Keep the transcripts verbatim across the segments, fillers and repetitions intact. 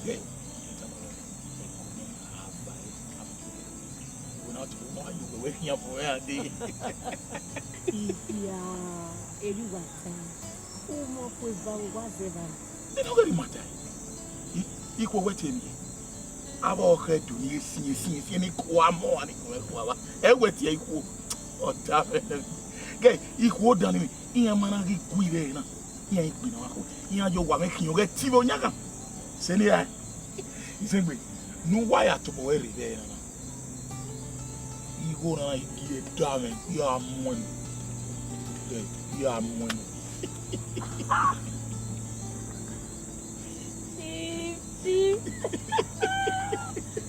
Ghẹ, wẹ na tọ wẹ ya dee. Iya, erriọ uwa ta, u ma khueva vbe uwa zẹ evba na. Ẹ na ọghe ne ima ta. I, ikhuo wẹ tie mẹ. Avbe ọkhẹ do ni esiẹn esiẹn esiẹn ni kua mọ ani kua mẹ kua vba. Ẹ wẹ tie ikhuo. Ọ ta mwẹ. Ghẹ, ikhuo dan ni, iran ma na ghi gu ivbe na. Iran i gbe ne ọmwa khuo, iran ye owa mwẹ khian ọghẹ tivbi oyan kan. Sẹ ne iran, isẹgbe, ne uwa ya tobọ ẹre vbe ẹre na. Igho na i gie da mwẹ, ya mu ẹn. Ẹ, ya mu ẹn. Chief, chief.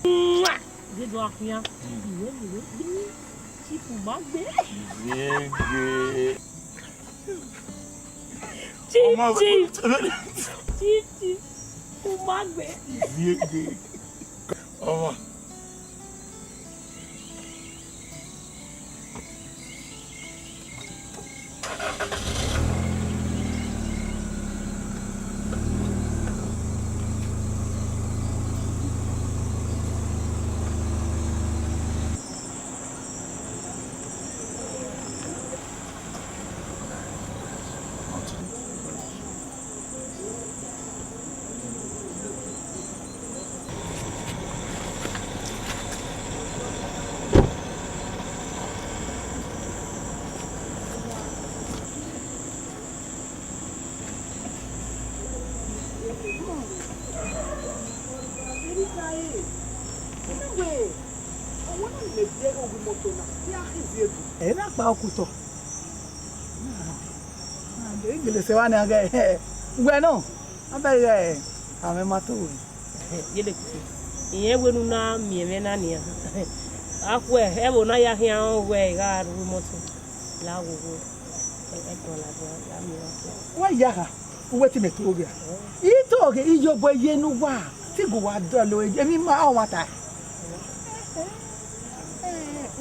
Mwah! Dedo akhian. Iwe, iwe, iwe. Chief, u ma gbe. Yege. Chief, ọmọ, chief. Chief, chief. U ma gbe. Yege. Ọmọ. Ẹ na kpa okutọ. Gele sẹ wa nian ghẹ, wẹ nọ, a bẹghe amẹ ma to wẹ. Yele kiti, irẹn wẹ ne u na miẹn mwẹ na nian. A khuẹ, ẹvbo na ya khian rẹn wẹ I gha rre imọto, la wo wo, ẹdọn ladian, la miẹn ọke. Wa ya kha, uwẹ te mẹ to ghe a? I to ghe, iyobọ ye ne uwa, te I gu uwa dọlọ, emwi ma ọmwata.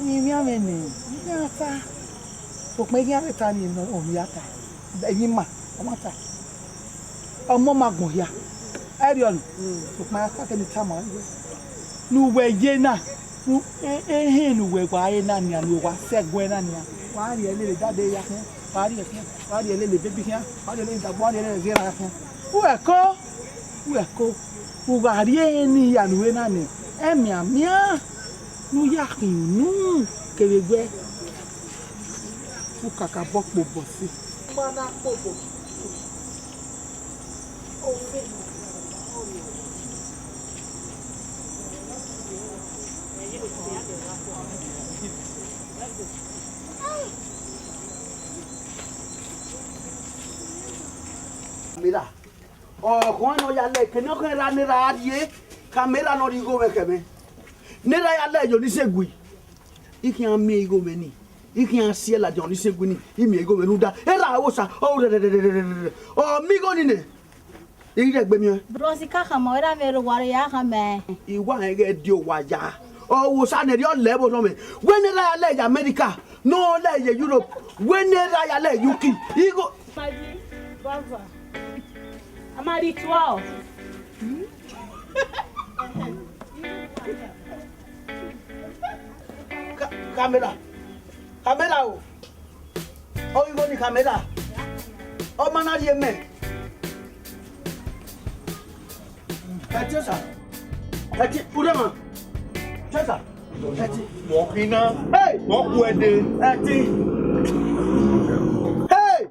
Uyinmwẹ amwẹ nẹ, I khian ta. Sokpan I khian vbe ta ni emwi ne ọ ya ta. Emwi ma, ọmwata. Ọmọ ma gbọn hia. Ẹ rriọ nọ. Sokpan a kha kẹ ne I tama ruẹ. Ne uwẹ ye na, ne ehẹn ne uwẹ wa re na nian, ne uwẹ wa sẹ ẹguẹ na nian. Wa rhie lele dade ya khian, wa rhie khian, wa rhie lele baby khian, wa rhie lele dagbo, wa rhie lele zera khian. Uwẹ ko, uwẹ ko. U gha rhie ehe ni ya ne uwẹ na nẹ, ẹmianmian ne u ya khian unu kevbe wẹ u kakabọ kpobọ sẹ. Ma na kpobọ. Mira. Ọkhọn ne ọ ya lẹ, kene ọkhọn ra ne ra rrie, kamera ne ọ rhie igho mwẹ khẹ mwẹ. Ne ra ya lẹ ye Onisegui. I khian miẹn igho mwẹ ni, I khian siẹ ladian Onisegui ni, I miẹn igho mwẹ rhunmwuda erha Ọghosa, ọ rẹrẹrẹrẹrẹ, ọ miẹn igho ni nẹ, I rhie egbe miẹn. Bros, I ka khama, ọ ra mwẹ rre owa rre ya khama. I wa rẹn ghẹ die owa ya. Ọghosa ne erriọ lẹ vbe orhọnmwẹ. Wẹ ne ra ya lẹ ye America, ne ọ lẹ ye Europe, wẹ ne ra ya lẹ ye U K. Igho. Amadi, brother. Amadi twelve. Ka-, camera. Camera o. Ọ ghi gho ni camera. Ọ ma na rhie mẹ. Ẹtin sir. Ẹtin, u rre mwa. Ẹtin sir. Ẹtin. Wọ khin na. Hey! Wọ ku ẹdẹ. Ẹtin. Hey!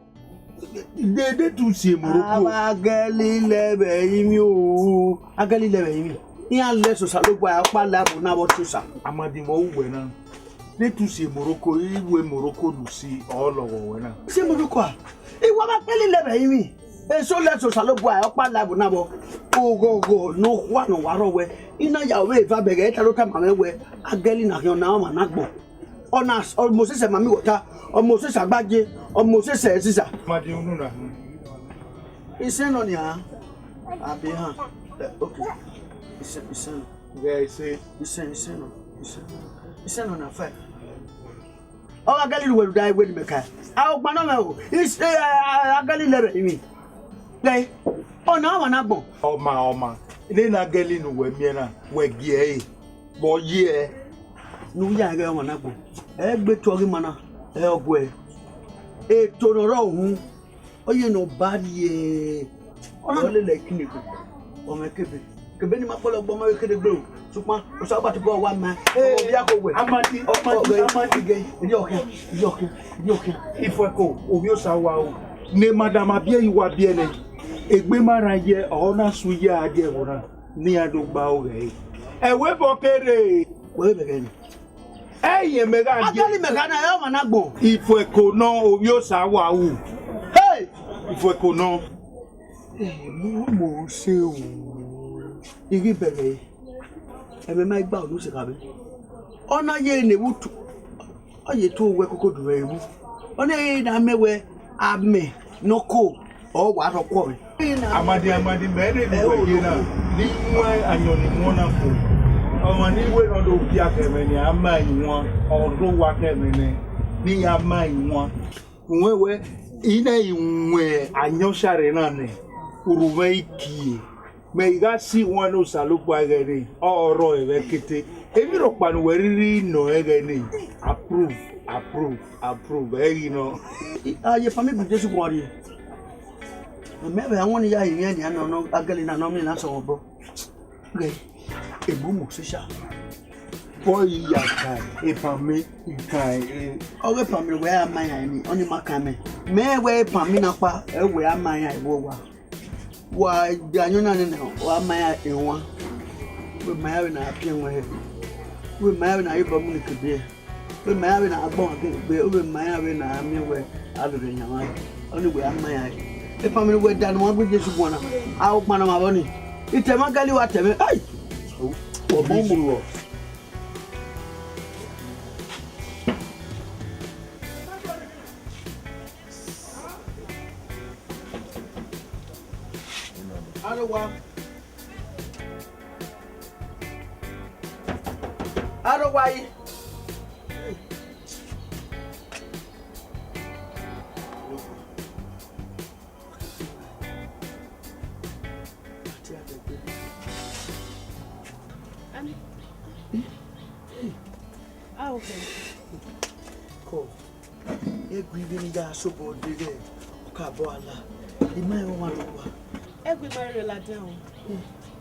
Dede tu si Morocco. Avbe agẹli lẹ vbe ẹrinmwi o. Agẹli lẹ vbe ẹrinmwi. Iran lẹ sẹ Osanobua, ọkpa la ẹvbo na vbe ọtẹn Osa. Amadi, vbọ ru wẹ na? Ne tu si Morocco, iwe Morocco ne u si, ọ lọghọ wẹ na. Si Morocco a? I wa vbe agẹli lẹ vbe ẹrinmwi. Eso lẹ sẹ Osanobua, ọkpa la ẹvbo na vbe oghọghọ ne ọ khua ne ọ wa rrọọ wẹ. I na ya vbe eva bẹghe, ẹ ta do tama mwẹ wẹ, agẹli na khian ọna ọmwa na agbọn. Ọna, ọ Moses Mamioka, ọ Moses Agbaje, ọ Moses Esisa. Amadi, unu na. Isẹn nọ nia. Abi ha. Eh, okay. Isẹn, isẹn nọ. Ghẹ ise. Isẹn, isẹn nọ. Isẹn. Isẹn nọ na five. Ọ gha gẹli ru wẹ rhunmwuda ẹre wẹ ne imẹ ka. A, ọgbannọ mwẹ o. Is-, eh, a, a, agẹli lẹ vbe ẹrinmwi. Ghẹ. Ọna ọmwa na agbọn. Ọma, ọma. Nena gẹli ne uwẹ miẹn na, wẹ gie ẹre, vbe ọ ye ẹe? Ne u ya ẹghẹ ọmwa na agbọn, ẹ gbe eto ọghe ima na, ẹ ọ guẹ. Eto ne ọ rre uhunmwu, ọ ye ne ọ ba rrie, ọ lele ẹki ne egbe, ọ mwẹ kebe. Kebe ne ima kpọlọ gbe ọmọ vbe kherhe gbe o, sokpan Osa gba tobọ wa ma, ọ vbe ya kọ wẹ. Amadi, Amadi, Amadi. Iyọkhian, iyọkhian, iyọkhian. Ifuẹko, ovbi Osa wa o. Ne madam Abiẹhi wa biẹ nẹ, egbe ma rran ye ọ na su iye a die ẹvbo na, ne iran do gba aro ghẹ ẹre. Ẹvbo ebọ kere. Wẹ vbe ghẹ ni? Ẹ i yẹn mẹ gha die. Atọni mẹ gha na, ẹ ọmwa na agbọn. Ifuẹko nọ, ovbi Osa wa ru. Hey! Ifuẹko nọ. Ẹ, mu mo se o. I ghi bẹghe ẹre. Ẹmwẹ ma i gba unu se kha vbe. Ọ na ye ne vbe utu. Ọ ye to wẹ koko du vbe ru. Ọ na ye ne a miẹn wẹ amẹ ne ọ ko, ọ wa rhọ kuọ mwẹ. Amadi, Amadi, mẹ ne ẹ vbe ye na, ne I wan ayọn ni wọn na fo. Ọmwa ni wẹ ne ọ do bia khẹ mwẹ ne a ma iwan, ọ do wa khẹ mwẹ nẹ, ne I ya ma iwan. Uwẹ wẹ, I na i wọn ayọn ọshare na nẹ, urhu mwẹ i kie. Mẹ i gha si iwan ne Osanobua ẹghẹ rre, ọ rrọọ ẹmwẹ kete. Emwi rhọkpa ne uwẹ rhirhi nọ ẹghẹ nii, approve, approve, approve, ẹ i ghi nọ. A ye family bu Jesu guan rrie. Mẹ vbe a wọn ne I ya ye mwẹ nian nọ, nọ, a gẹlẹ na nọ, mẹ na sẹ mwẹ obọ. Ghẹ, ebu mo sisa. Bọ i ya kan, epan mẹ, I kan, e. Ọghe epan mẹ wẹ a ma yan emwi, ọni ma kan mẹ. Mẹ wẹ epan mẹ na kpa, ẹ wẹ a ma yan ẹvbo owa. Wa de ayọn na nene, wa ma ya ewan. Wẹ ma ya vbe na piẹn wẹn hẹ. Wẹ ma ya vbe na ye obọ mu ne kebe hẹ. Wẹ ma ya vbe na gbe ọmwa ke egbe, wẹ ma ya vbe na miẹn wẹ a vbe rhe yan mwa. Ọni wẹ a ma ya hẹ. Epan mẹ ne wẹ da ne uwa gbe Jesu guan na. A ho kpan na ma vbọ ni. Itẹ ma gẹlẹ wa tẹ mwẹ. Ai! Obọ mu. Aro wa. Aro wa yi. Ami. Ah, okay. Kọ, egui vbene I gha sobọ deghẹ ọkabọ ala, I ma rẹn ọmwa ne owa. Egui ma rre ladian o.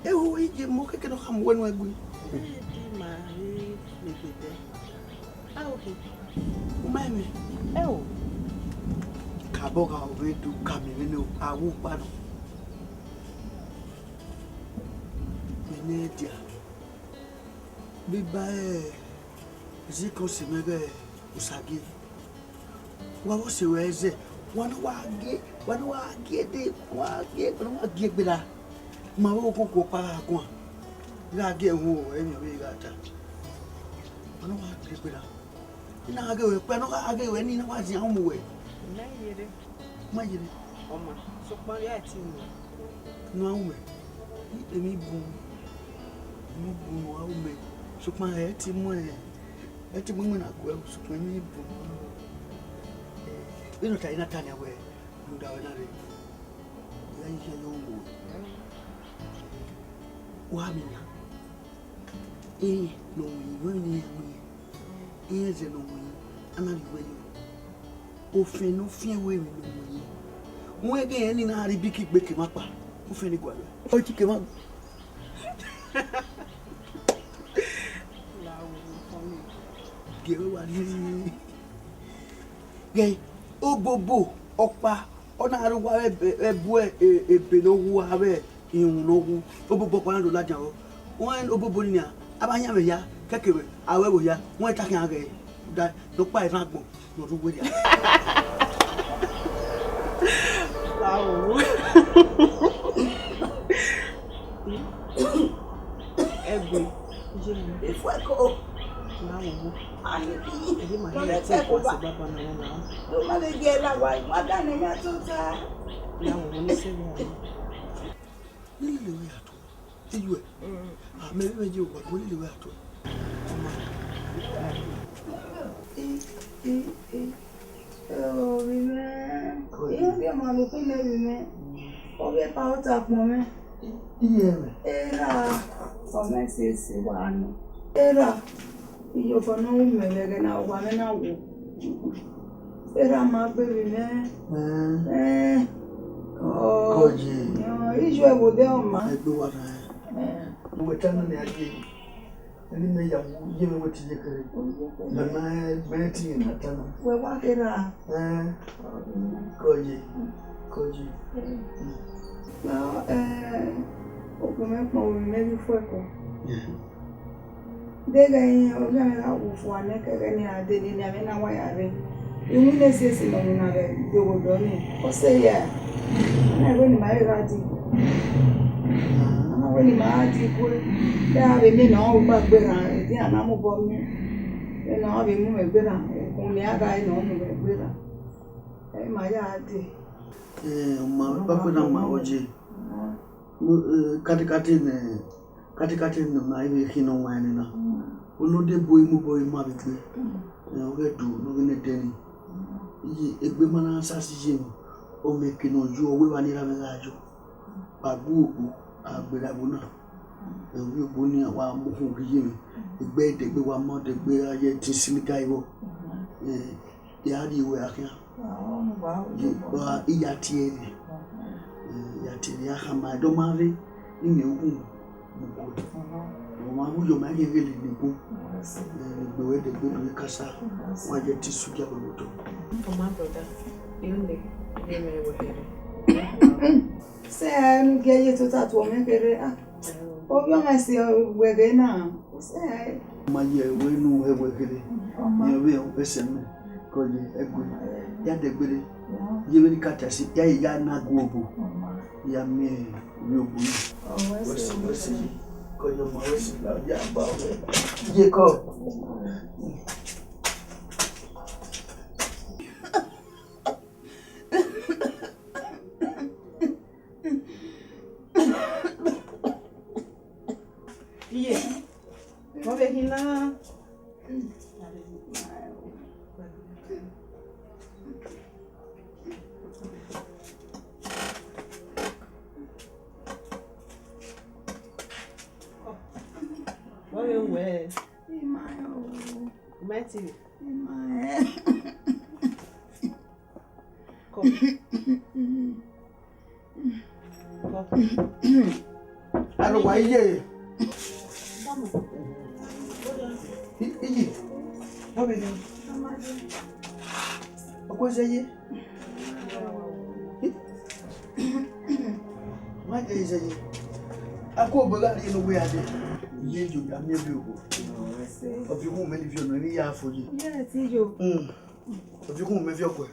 Eho, I ye mu keke ne ọ kha mu wẹ nu egui. Edi ma rre lebe dẹ. Ah, okay. U ma rẹn mwẹ? Ẹ o. Kabọ gha ọ vbe do ka miẹn vbene a wu kpa nọ. Vbene dia. Biba ẹ, zikọ si mwẹ ghẹ Osagie. Wa vbe ọse ruẹ zẹ, wa ne wa gie, wa ne wa gie de, wa gie, wa ne wa gie gberra. Ma vbe okhuo okhuo ọkpa gha guan, gha gie uhunmwu emwi ọvbehe gha ta. Wa ne wa gie gberra. I na gha ghe ruẹ, ọkpia ne ọ gha ghe ruẹ ni, I na wa zian mu ruẹ. Mẹ yere. Ma yere. Ọ ma, sokpan ya ẹtin mu. Ne a ru mẹ, emwi bun, emwi bun ne a ru mẹ, sokpan ẹ ti mu ẹ, ẹ ti mu iwinna guẹ, sokpan emwi bun. Vbene ọ ta, I na ta nian wẹẹ, rhunmwuda wẹ na rre, I gha ye ikhian ye ọmwa ruẹ. Wa miẹn na, irẹn ne ọ winna, irẹn ne iran winna, irẹn zẹ ne ọ winna, a na rhie uwẹ yo. Ofiẹn ne ọ fiẹn wẹ emwi ne ọ winna. Wẹ ghe irẹn ni na rhie ibiki gbe ke emwa kpa, ofiẹn ni gualọ. Ọ ti ke emwa. Gie vbe wa rhie. Ghẹ, obobo ọkpa, ọ na rre owa vbe ebe, ebe ne ọ wu avbe irun ne ọ wu, obobo ọkpa na do ladian vbọ. Wẹ obobo ni nian, a vbe yan vbe hia, kẹkẹ vbe a ru ẹvbo hia, wẹ ta khian ghẹ, da, ne ọ kpa erhan agbọn. Nọ rre uwẹ dia. Wow. Ẹgbe. Ifuẹko. Ma wo wo. Ani bi. Ẹgbe ma hẹ ẹtẹ ko ba. Baba na wọn na. Do ma le jẹ la wa, wa da ne ya tota. Ya wo wo ni se ya. Nilele wẹ ya to. Iyuẹ. Mm. A, mẹ vbe ye owa, bo nilele wẹ ya to. Eh, eh, eh. Ovbi mwẹ, ovbi ọmwa ne ukhu mwẹ, ovbi mwẹ, ovbi epa ọta agbọn mwẹ. Iye mwẹ. Erha, ọ mwẹ sisi wa nọ. Erha, iyobọ ne ọ ru mẹ vbe ẹghẹ na, owa mwẹ na wo. Erha ma gbe vbe mwẹ. Ẹn. Ẹn. Ọ, Kọye. Ọ, iye ẹvbo de ọ ma. Ẹgbe wa na. Ẹn. Uwẹ ta nọ ne a ye. Ẹni mẹ ya wu, iye mwẹ wẹ te iye kẹrẹ. Mẹ ma, mẹ te iye na ta na. Wẹ wa kherha. Ẹn. Kọye, kọye. Well, eh, okpomẹ kpọnmwẹ, mẹ ghi fuẹko. Yeah. Deghẹ iran, ọ gha gha wu fua nẹ, kẹghẹ ne a dee ne amẹ na wa ya rre. Iwinna esiesi ne ọ winna vbe odọ nii, ọ sẹ ya. A na wẹ ne ima gha dee. A na wẹ ne ima gha dee kue. Te a vbe miẹn ne ọ gba gberra, edian na mobọ miẹn. Vbene ọ vbe mu mwẹ gberra, okun ne a gha re ne ọ mu mwẹ gberra. Ẹ ma ya dee. Eh, ọ ma vbe kpakpa na ma vbe je. Mo, eh, katekate nẹ, katekate ne ọ ma vbe khin ne ọ wan ẹre na. Unu de bu emu obọ ima vbe egbe. Eh, ọ ghẹ do ne ọ ghi nẹ ẹdẹ nii. Iye egbe ma na sa si ye emwa. Ọ mwẹ eke ne ọ yo, ọ wẹ evba ne erha mwẹ gha yo. Wa gbe ogbo, a gberra ẹvbo na. Ẹ, ovbi ogbo ni wa mu uhunmwu rhie ye mwẹ. Egbe ẹdẹgbe wa ma, ẹdẹgbe a ye ẹtin siliga vbọ. Eh, ya rhie ruẹ a khian. Ye, ọ, I ya tie ẹre. Eh, I ya tie ẹre, a khama ẹdẹ ọ ma rre, ne I miẹn uhunmwu. Ọ ma wu yọ ma ghi ghele ne gun. Eh, egbe wẹ ẹdẹgbe do ye kasa. Wa ye ẹtin sugia vbe otọ. Come on, brother. You know, you may wear it. Sẹ ẹ, ne u gie ye tota tuẹ mwẹ kherhe, ah. Ovbi ọmwa ẹse wẹ ghe na. Sẹ ẹ. Ma ye wẹ ne u hẹ wẹ kherhe. Ọ ma. Ye ovbi ẹse mwẹ, kọye ẹgbe. Ya dẹgbere. Ya. Ye vbene I ka ta ẹse, ya ye ya na gu obo. Ọ ma. Ya miẹn ovbi obo na. Ọ, wẹ se, wẹ se, kọye ọmọ, wẹ se, la ya ba wẹ. Ye kọ. Iye, ọ vbe hin na. Ọ vbe wẹ. Ima o. Ima ti. Ima. Kọ. Kọ. Aro wa iye. I-, iye. Wa be ni. Ọkọ ẹsẹ ye. Ma ye ẹsẹ ye. A kọ obọ gha rhie ne uwu ya dee. Iye yo, a miẹn ovbi obo. Ovbi obo mẹ ni viọ nọ, emwi ya fo ye. Iye ti yo. Mm. Ovbi obo mẹ viọ kue.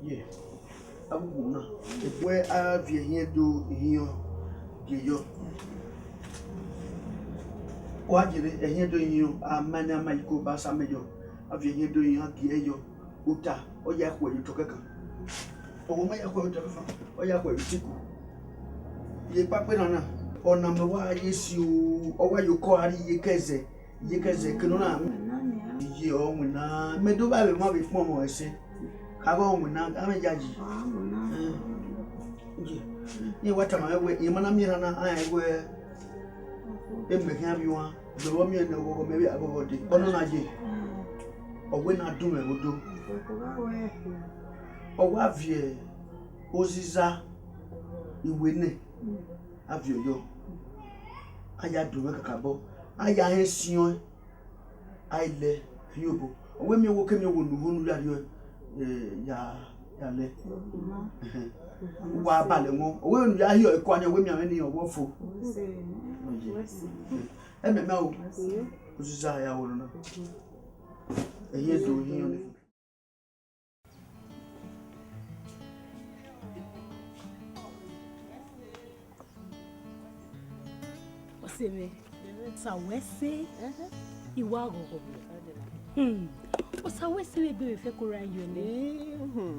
Ye, avbe uwu na, egbe a viọ ẹhiẹn do ihiọn gie yọ. Wa jere ẹhiẹn do ihiọn, a ma ne a ma iko ba sa amẹ yọ, a viọ ẹhiẹn do ihiọn, a gie ẹre yọ. Ota, ọ ya khuẹ ye otọ kẹkan. Ọmwa ma ya khuẹ ye otọ kẹkan, ọ ya khuẹ ye utiku. Iye kpakpe na na, ọna mẹ wa ye si o, ọ wa ye okọ a rrie iye kẹzẹ, iye kẹzẹ, eke nọ na. Iye ọ winna, mẹ do vba vbe emwa vbe kpọnmwẹ ẹse. Ka ghe ọ winna, a mwẹ yayi. Eh, iye, iye wa tama mwẹ wẹ, emwa na miẹn erhan na, a rẹn wẹ, emẹ khian vbe uan, mẹ vbe miẹn ne ọghọghọ mẹ vbe aghọghọ dee. Ọnọna ye, ọ wẹ ne a dun mwẹ vbe odo. Ọ wa viẹ oziza iwenẹ, a viọ yọ, a ya do mwẹ kakabọ, a ya hẹn siẹn ọẹn, a i lẹ rhie obo. Ọ wẹ miẹn owo kemiẹn owo ne uhunmwu ya rrie, eh, ya, ya lẹ. Ẹhẹn. Uwa balẹ wọn. Ọ wẹ ne u ya hiẹ ẹko a yan, ọ wẹ miẹn mwẹ ne ọ wẹ fo. Ẹmẹ mẹ o. Oziza ya wọ nọ na. Ẹhiẹn do ihiọn nii. Ọse mwẹ, Osa wẹ ẹse, I wa ghọghọ mwẹ. Hmm. Osa wẹ ẹse vbe egbe vbe fẹko ra yọ nẹ.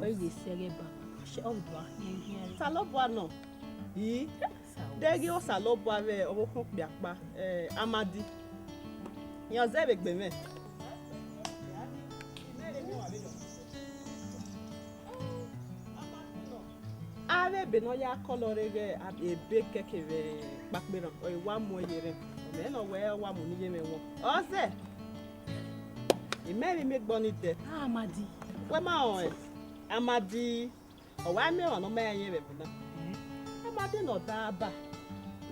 Ọ ye sẹ ẹghẹ ba. Ọ dua. Osanobua nọ. Ii. Deghẹ Osanobua vbe ọvbokhan okpia ọkpa, eh, Amadi. Iran zẹ vbe gbe mwẹ. Avbe ebe ne ọ ya kọlọ rre ighẹ ebe kẹke vbe kpakpe na, ọ i wa mu ẹre ye mwẹ. Ọ mẹ nọ wẹ ọ wa mu ne iye mwẹ wọn. Ọ zẹ, imẹ vbe miẹn egbe ọnii dẹ. Amadi. Wẹ ma rẹn ọnrẹn? Amadi, ọ wa miẹn emwa ne ọ ma rẹn ẹvbo na. Amadi ne ọ da ba,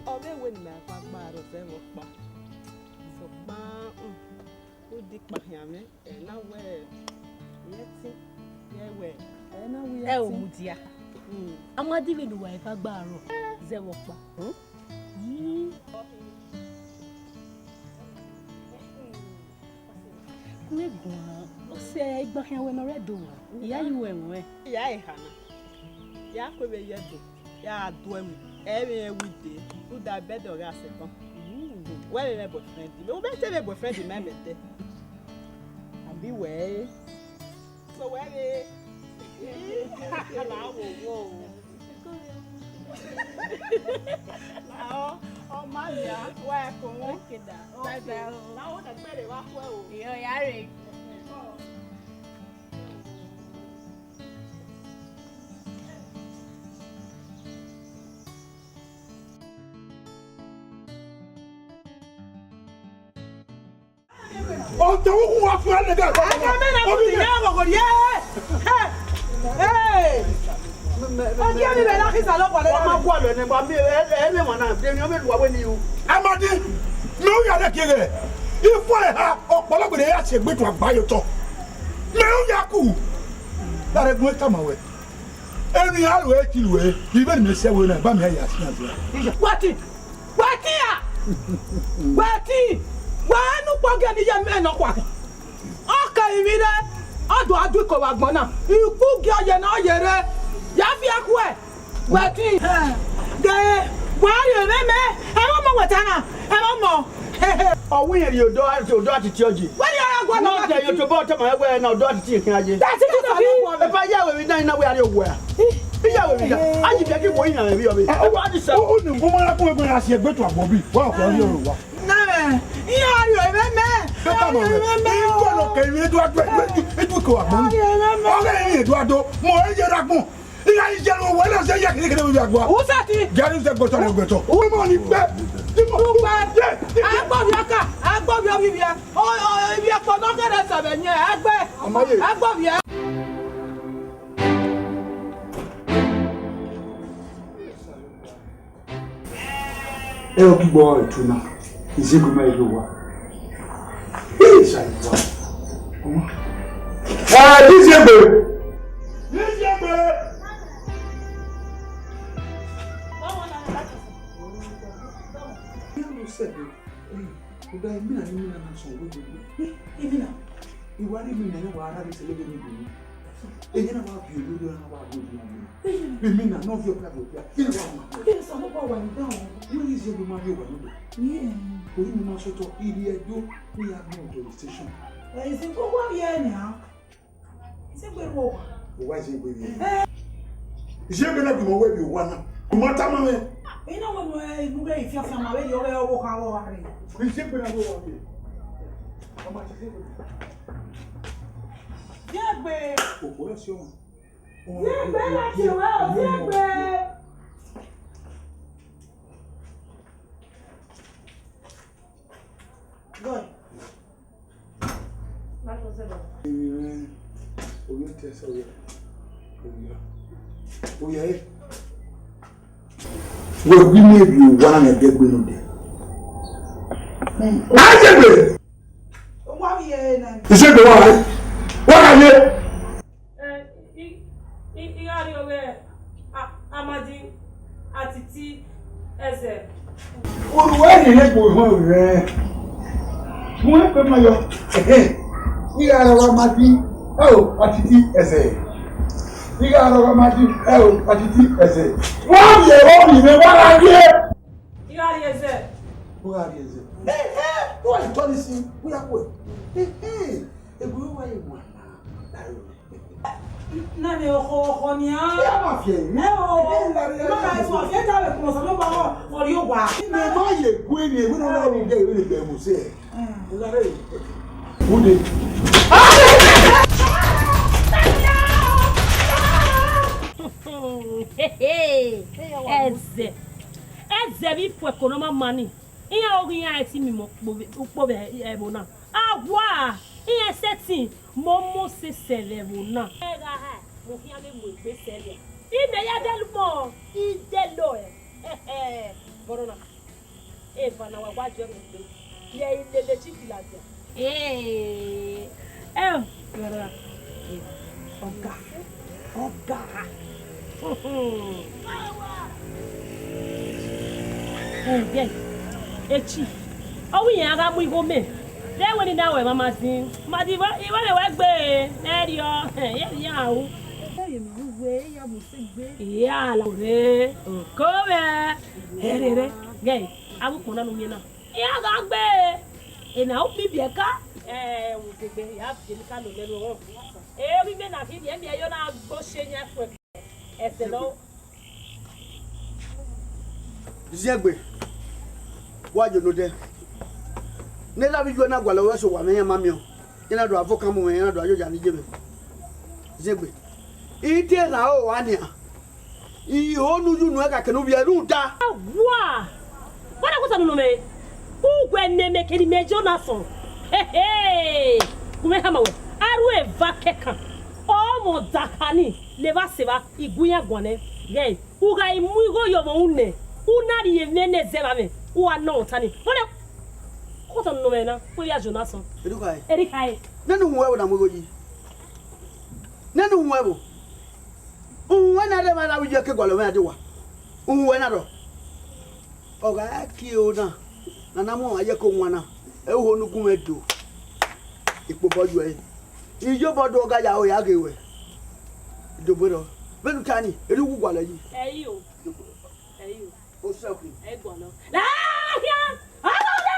ọ vbe wẹ ne imẹ gha gba rre ọzọ ẹvbo ọkpa. Sokpan, hmm, u di kpa khian mwẹ, ẹ na wẹ, irẹn ẹtin, irẹn wẹ, ẹ na wẹ irẹn ẹtin. Ẹ o mudia. Hmm. Amadi vbe ne uwa eva gba rrọọ, zẹ vbe ọkpa. Hmm? Yi. Vbe guan, ọ sẹ igba khian wẹ ne ọ rre Ẹdo wa, I ya ye uwẹ ẹmwẹ. I ya eha na, ya kue vbe ye Ẹdo, ya duẹ mu, ẹ vbe rẹn wẹ ide, rhunmwuda bed ọ gha sẹ ẹbọ. Wẹ vbe mwẹ boyfriend, u bẹ te vbe boyfriend ma mẹ te. Abi wẹ ẹre. So wẹ vbe. La wo wo. La ọ, ọ ma nia, wa ẹko. Okay da. Bye bye o. La wo da gbere wa khuẹ o. Iyo, ya re. Ọtẹn uwu wa fun ẹnẹ gẹ. Aka mẹ na mu ti ya ọghọghọ rrie. Hey! Hey! Ọ gi ẹmwẹ vbe na khian Osanobua lele. Wa ma gualọ ẹnẹ, wa miẹn ẹmwẹ na, de emwi ọ vbe lu aro ni ru. Amadi, mẹ u ya lẹ gie ghẹ. Ifo ẹre ha, ọkpọlọ gbere ya si egbe tuan gba ye otọ. Mẹ u ya ku. Dare gun tama wẹ. Emwi a ru ẹre ti ru ẹre, ivbi ne mẹ sẹ ẹvbo na, ba mẹ ya sian zẹ. Wati! Wẹtin a! Wẹtin! Wa nu ukpọn gie ne iye mwẹ nọkhua. Ọ kẹ emwi rre, ọ do a du iko vbe agbọn na. Ikpu gie ọ ye ne ọ ye rre. Ya fi ẹkhuẹ. Wẹtin. Gẹ, wa rhie mwẹ mẹ. Ẹ vbe ọmọ wẹ ta na. Ẹ vbe ọmọ. Ọ wẹ irẹn rhie odọ, odọ atiti ọ ye. Wẹ rhie ọre gua nọ. Ọ dẹ ye otobọ ọtọ ma wẹ na odọ atiti khian ye. That's it, that's it. Ẹ ba ya wẹ vbe na, na wẹ a rhie owẹ a. Iyawe mi da, a yi bia ghi wo iran vbe ọvbe. Owa di sẹ. U ni ngun ma kun egbe na si egbe tu agbọn bi. Wa ko ri oro wa. Na mẹ, iran ri ore mẹ. Beta mo. Iran lo ke ri do adu, edu ko agbọn. Ore ri do ado, mo e ye ra gbọn. Iran je ro wẹ na se ya kiri kiri bi agua. U sa ti. Gari se gboto le gboto. U mo ni pe. Ti mo. Agbo bi aka, agbo bi obi bi. O, o, ibi ẹkpọ nọ kẹrẹ sẹ vbe yẹn, ẹgbẹ. Ọmọ ye. Agbo bi. Ẹ ọ kigbo ẹtu na, Izegbe ma ye wa. Ee, Izegbe. Ọmọ. Ẹ, Izegbe. Izegbe. Khuda emina ne imina na sọn wegbe. Imina? I wa rhie emina ne wa rha rre sẹ lele ne I do. Eye na wa viọ elu, elu na wa viọ elu na. Emina ne ọ viọ ọkpa viọ ọkpa. Eye na wa ma. Yes, I don't know why you down. You is your mama, you wa no. Yeah. Oyi mo ma sọtọ, I rhie Ẹdo, ne I ya gbọn police station. Eh, is it go wa here now? Izegbe rre owa. Owa Izegbe rre. Eh. Izegbe na gu mwẹ wẹ vbe owa na. U ma tama mwẹ. I na wẹ ne u ghẹ fiafia ma vberriọ, ọ ghẹ ọvbokhan vbe owa rre. Izegbe na rre owa rre. Ọ ma tama Izegbe. Izegbe. Okhuo rẹ si ọmwa. Izegbe na tie ruẹ o, Izegbe. Good. Emwi mwẹ, ovbi otọ ẹsẹ oya. Oya. Oya, eh. Wẹ gu mwẹ vbe owa na ne ẹdẹ gbe nọ dẹ. Izegbe! Owa vbe ye na. Izegbe wa, eh? Wa gha ye. Eh, I, I, I gha rrie ọghe A-, Amadi Atiti Ẹzẹ. Orhu ẹre ne egbe ohọn rẹ. Mu ẹkpẹ ma yọ. Ẹhẹn. I gha rrie ọghe Amadi, ẹ o, Atiti Ẹzẹ. I gha rrie ọghe Amadi, ẹ o, Atiti Ẹzẹ. Wa rrie ọghe mwẹ, wa gha rrie. I gha rrie ẹzẹ. U gha rrie ẹzẹ. Ẹhẹn, u gha tọ ni si, u ya kue. Ẹhẹn, egbe wa ye wa. Na vbe ọkhọ, ọkhọ nian. Ẹ ma fi ẹre. Ẹ o, ẹ ma ka ẹtu ọfi, ẹ ka vbe kpọnmwẹ Osanobua vbe ọ rrie owa. Mẹ ma ye gue ni, ewẹ ne ọ na ru gẹ, ewẹ ne gbe mu sẹ. Ude. Ẹzẹ, ẹzẹ vbe ifuẹko ne ọ ma ma ni, iran ọghe iran ẹtin mimọ ukpo vbe ẹvbo na. Awa, iran ẹsẹtin mọ mọ sẹsẹ vbe ẹvbo na. Ẹgha ha, mo khian vbe mu egbe sẹ vbe. Imẹ ya dẹlumọ, idẹlọ ẹ. Vbe ọrọna, eva na wa wa jẹ mu egbe. Rẹn i lele chief ladian. Ee, ẹ, vbe ọrọna, ọga, ọga. Ẹghẹ, e chief, ọ wẹ iran gha mu igho mẹ, de wẹ ne I na ru ẹmwẹ ma zin, ma di igho, igho ne wẹ gbe, ne ẹ rriọ, ye rri iran ru. Ẹgbẹe ye emwi ne uwẹ ya mu sẹ egbe. Iya la re, oko mwẹ, ẹrere, gẹ, avbe ukpọn na ne u miẹn na, iran gha gbe, ena u bibiẹ ka. Ẹ, u degbe, ya biẹ ne ka lele ẹre ọmwa. Emwi mẹ na khin, miẹn miẹn yo na gbe oshẹ yan ẹfuẹ. Ẹsẹ nọ. Ziengbe, wa ye onodẹ. Ne erha vbe iyuẹ na gualọ ruẹ sẹ owa mwẹ, iran ma miẹn ọ. Iran na do avokan mu mwẹ, iran na do ayoya ni ye mwẹ. Ziengbe, I te erhan oro owa nian. I ho ne u ye unu ẹghẹ kene u vbiẹ rhunmwuda. Wa! Wẹ na wẹta nunu mẹ? Uwẹ ne mẹ kene imẹ Jonathan. Hehe! Gu mwẹ khama wẹ, a ru eva kẹkan. Ọ mwẹ ọdakha ni, levba sẹ evba, I gu iran guan nẹ. Ghẹ, u gha mu igho ye ọmwa unu nẹ, u na rhie emwi ne zẹ vbe amwẹ, u wa nọ ọta ni. Wẹ na wẹta nunu mẹ na, wẹ ya Jonathan. Erhikhae. Erhikhae. Nene uhunmwu ẹvbo na mu igho yi. Nene uhunmwu ẹvbo. Uhunmwu ẹna rre emwa erha vbe iyuẹ ke gualọ mwẹ rrie owa. Uhunmwu ẹna rrọọ. Ọ gha kie ro na, ne a na mu ọmwa ye ẹko wan na, ẹ i ho ne u gu mwẹ do. Ikpobọ yu ẹre. Iyobọ do ọga ya ro ya ghe ruẹ. Dobọ rrọọ. Vbene u ta ni, erha uwu gualọ yi. Ẹi o. Ẹi o. O sẹ ọkhin. Ẹ gualọ. Lahia! Ọlọna!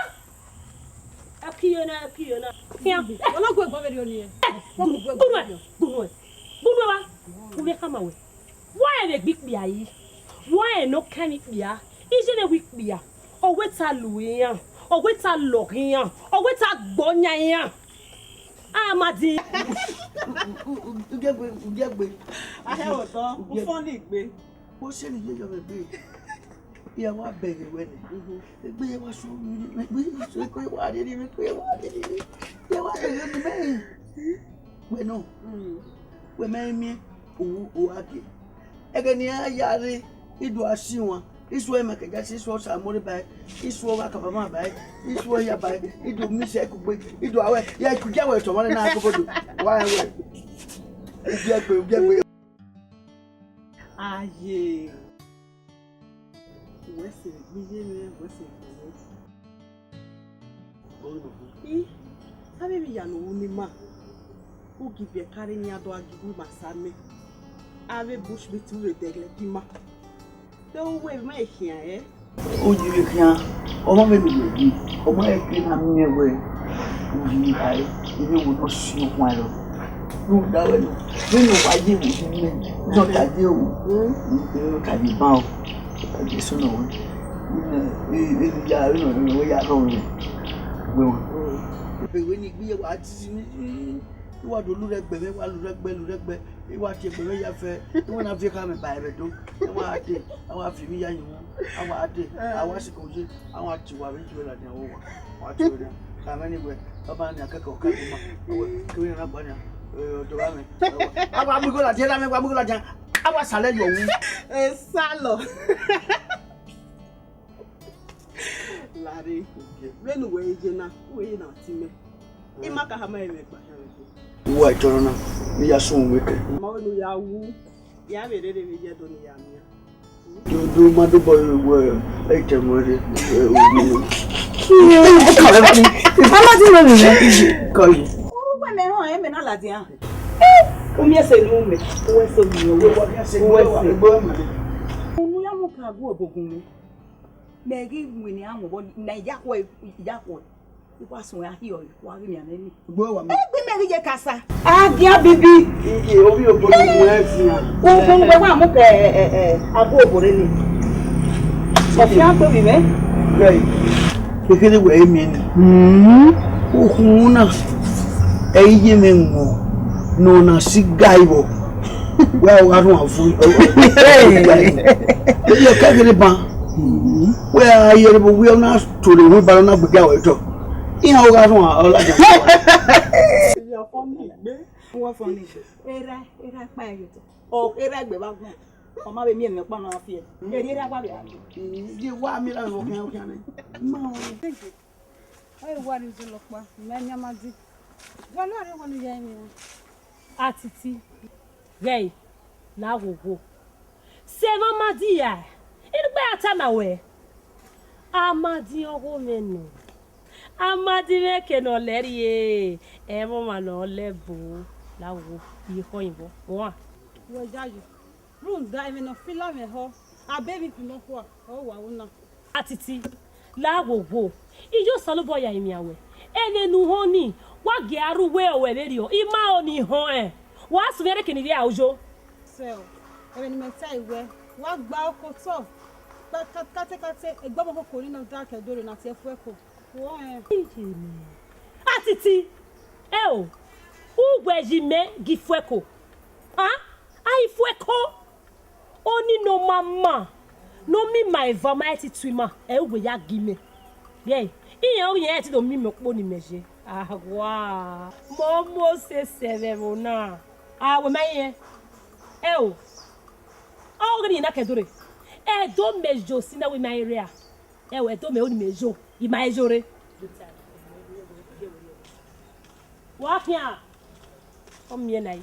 Ẹ kiyo na, ẹ kiyo na. Khian. Ọlọgua ẹgbọn vberriọ ni. Ẹ, gu, gu nuẹ, gu nuẹ, gu nuẹ wa. U vbe khama wẹ. Wa rẹn vbe egbe ikpia yi. Wa rẹn ne ọ kan emwi ikpia. Iye ne wẹ ikpia. Ọ wẹ ta lu iran. Ọ wẹ ta lọghe iran. Ọ wẹ ta gbọ yan iran. A ma di. Ugiẹgbe, ugiẹgbe. Ahẹ otọ, ufọn ni gbe. Vbọ sẹ ne I ye yọ mwẹ egbe? Iran wa bẹghe wẹ nẹ. Egbe iran wa so, egbe iran so, egbe iran wa rhie ne, egbe iran wa rhie ne. Iran wa bẹghe ne mẹ. Wẹ nọ. Wẹ ma i miẹn, u, u gha gie. Ẹghẹ ne iran ya rre, I do a si wan. Isu ẹre Michael Jackson, isu ọsa mọre ba ẹre, isu ọghe akabama ba ẹre, isu ẹre ya ba ẹre, I do miss ẹre kugbe, I do a wẹ, ya I kugia wẹ tọmwa nẹ na gogodo. Wa rẹn wẹ. Ugiẹgbe, ugiẹgbe. Aye. Wẹ sẹ gbe iye mwẹ, wẹ sẹ gbe iye. I, avbe emwi ya ne u ru ne ima, u gi biẹ kare ne iran do gha gie uwu ima sa mẹ. Avbe bushmeat u vbe dẹghlẹ gie ima. De u wẹ emwa khian ẹre? U yi vbe khian, ọmọ vbe miẹn yi, ọmọ ẹre ke na miẹn wẹ u yi vbe khare, I vbe wo ne ọ si okhuan ẹre. Rhunmwuda wẹ nọ, vbene ọ wa ye vbe ohiẹn mwẹ, ne ọ ta ye o, ne ọ ta ye ban o, ọ ta ye eso nọ wẹ, ne, e, e, ya, vbene ọ ya rhọ mwẹ, wẹ wa. Ebe wẹ ne I gbe iye wa dizẹ ni, I wa do lurẹ gbe mwẹ, wa lurẹ gbe, lurẹ gbe, I wa tie egbe mwẹ ya fẹ, I wa na viọ ekha mwẹ ba ẹvbo do, I wa dee, a wa fi emwi ya yin wu, a wa dee, a wa sikẹ oye, a wa tie uwa vbe ijuẹ ladian vbe owa, wa tie uwa ladian. Khama ẹre wẹ, ọba nian kẹkẹ ọ ka gu ima, wẹ, kevbe iran na gba nian, eh, ọdọ gha mwẹ, a wa mu igho ladian, a wa mu igho ladian, a wa salẹ yọ wu. Esalọ. Lare, vbene uwẹ ye na, uwẹ ye na ti mẹ. I ma ka khama ẹre vbe ẹgbẹe khian vbe ẹgbẹe. Uwa itọrọ na, ne I ya sunu wẹ kẹ. Ma wẹ ne u ya wu, ya vbe rere vbe iye Ẹdo ne I ya miẹn. Do, do, ma do bọ wẹ, ẹ tẹ mọ rẹ, ẹ, o, o. Ama di no mi mẹ. Kọlu. Uwẹ mẹ họn, ẹ mẹ na ladian. U miẹn ẹse ne u mẹ, u wẹ ẹse ne u mẹ, u wẹ ẹse. Unu ya mu ka gu ogogun mẹ. Mẹ ghi winna iran mu obọ, ne I ya khuẹ, I ya khuẹ. I wa suẹn a hiọ, wa ghi miẹn nẹ ni. Gbe wa mẹ. Egbe mẹ ghi ye kasa. A gian bibi. Iye, ovbi obo ni mu ẹ fian. Ugbẹn wẹ wa mu kẹ, ẹ, ẹ, ẹ, agu obọ rre ni. Ọ fian gbe vbe mwẹ. Right. Kekere wẹ emiẹn ni. Hmm. Ukhunmwu na, ẹ i ye mwẹ wọn ne ọ na si ga vbọ. Wẹ a gha rhuan vu. Ẹ i ye ọkẹ gele ban. Wẹ a ye ẹre vbe uwu na, to rre iwinba na gbegbe aro otọ. Iran gha rhuan ọ ladian. Erha, erha kpa ẹre otọ. Ọ erha egbe vbe agbọn. Ọ ma vbe miẹn emwi ọkpa ne ọ na fi ẹre. Erha wa vbe a. Ye wa mi ra vbe okhian okhian nẹ. Ma. Ọ wa ni zolọ kpa, mẹ ne Amadi. Wa lọ rre wẹ ne u ya emwi. Atiti, ghẹ la ghwoghwo. Sẹ vbe Amadi ra? Enugbe ra tama wẹ. Amadi ọghe mwẹ nọ. Amadi mwẹ ke ne ọ lẹ rrie, ẹmwẹ ọmwa ne ọ lẹ bo la ghwoghwo, iye khọ yinvbọ. Wan. Wẹ yayi. Rhunmwuda emwi ne ọ fila mwẹ họ, a be emwi fi nọkhua, ọ wa ru na. Atiti, la ghwoghwo, iye Osanobua ya rinmwian wẹ, ẹmwẹ ne u họn nii, wa gie a rre uwẹ ọre ọ vberriọ, I ma ro ne I họn ẹn, wa sẹ mwẹ rre eke ne I rhie aro yo. Sẹ, ẹmwẹ ne imẹ ta wẹ, wa gba oko otọ, katekate, egbe ọmọ koko ni nọ da kẹ dore na tie fuẹko. Wo ẹn. Iye mẹ. Atiti, ẹ o, uwẹ yi mẹ gi fuẹko. A, a i fuẹko. Oni ne ọ ma ma, ne ọ miẹn ima eva ma ẹtin tu ima, ẹ i wẹ ya gi mẹ. Yẹ, iran ọghe iran ẹtin do miẹn imẹ okpo ne imẹ ye. Awa, mẹ ọ mu osẹsẹ vbe ẹvbo na. A wẹ ma irẹn. Ẹ o, ọghe ne irẹn na kẹ dore. Ẹdo mẹ yo si na wẹ ima i rria. Ẹ o, ẹdo mẹ ro ne imẹ yo, ima i yo rre. Wa khian, ọ miẹn na yi.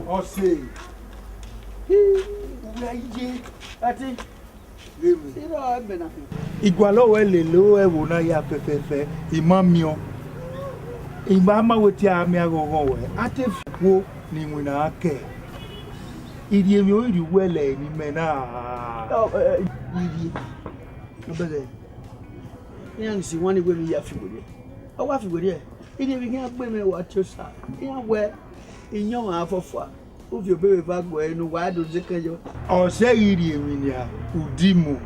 Ọse, uwẹ ye, ẹtin, vbe mẹ. I gualọ wẹ lele ẹvbo na ya fẹfẹfẹ, I ma miẹn ọẹn. I ma ma wẹ te a miẹn aghọghọ wẹ, a te fi kuo ne iwinna kẹ. I rhie emwi ori rhie uwẹ lẹ ne imẹ na. Ọ, ẹ, ẹ, I rhie. Ọ bẹghe. Iran ghi si wan ni wẹ emwi ya fi werriẹ. Ọ wa fi werriẹ. I rhie emwi khian gbe mwẹ wa tie Osa. Iran wẹ iyọnmwa fọfua. Uvie obọ vbe eva guẹ ne uwa do zẹ ekẹn yọ. Ọ sẹ ghi rhie emwi nia, udimu.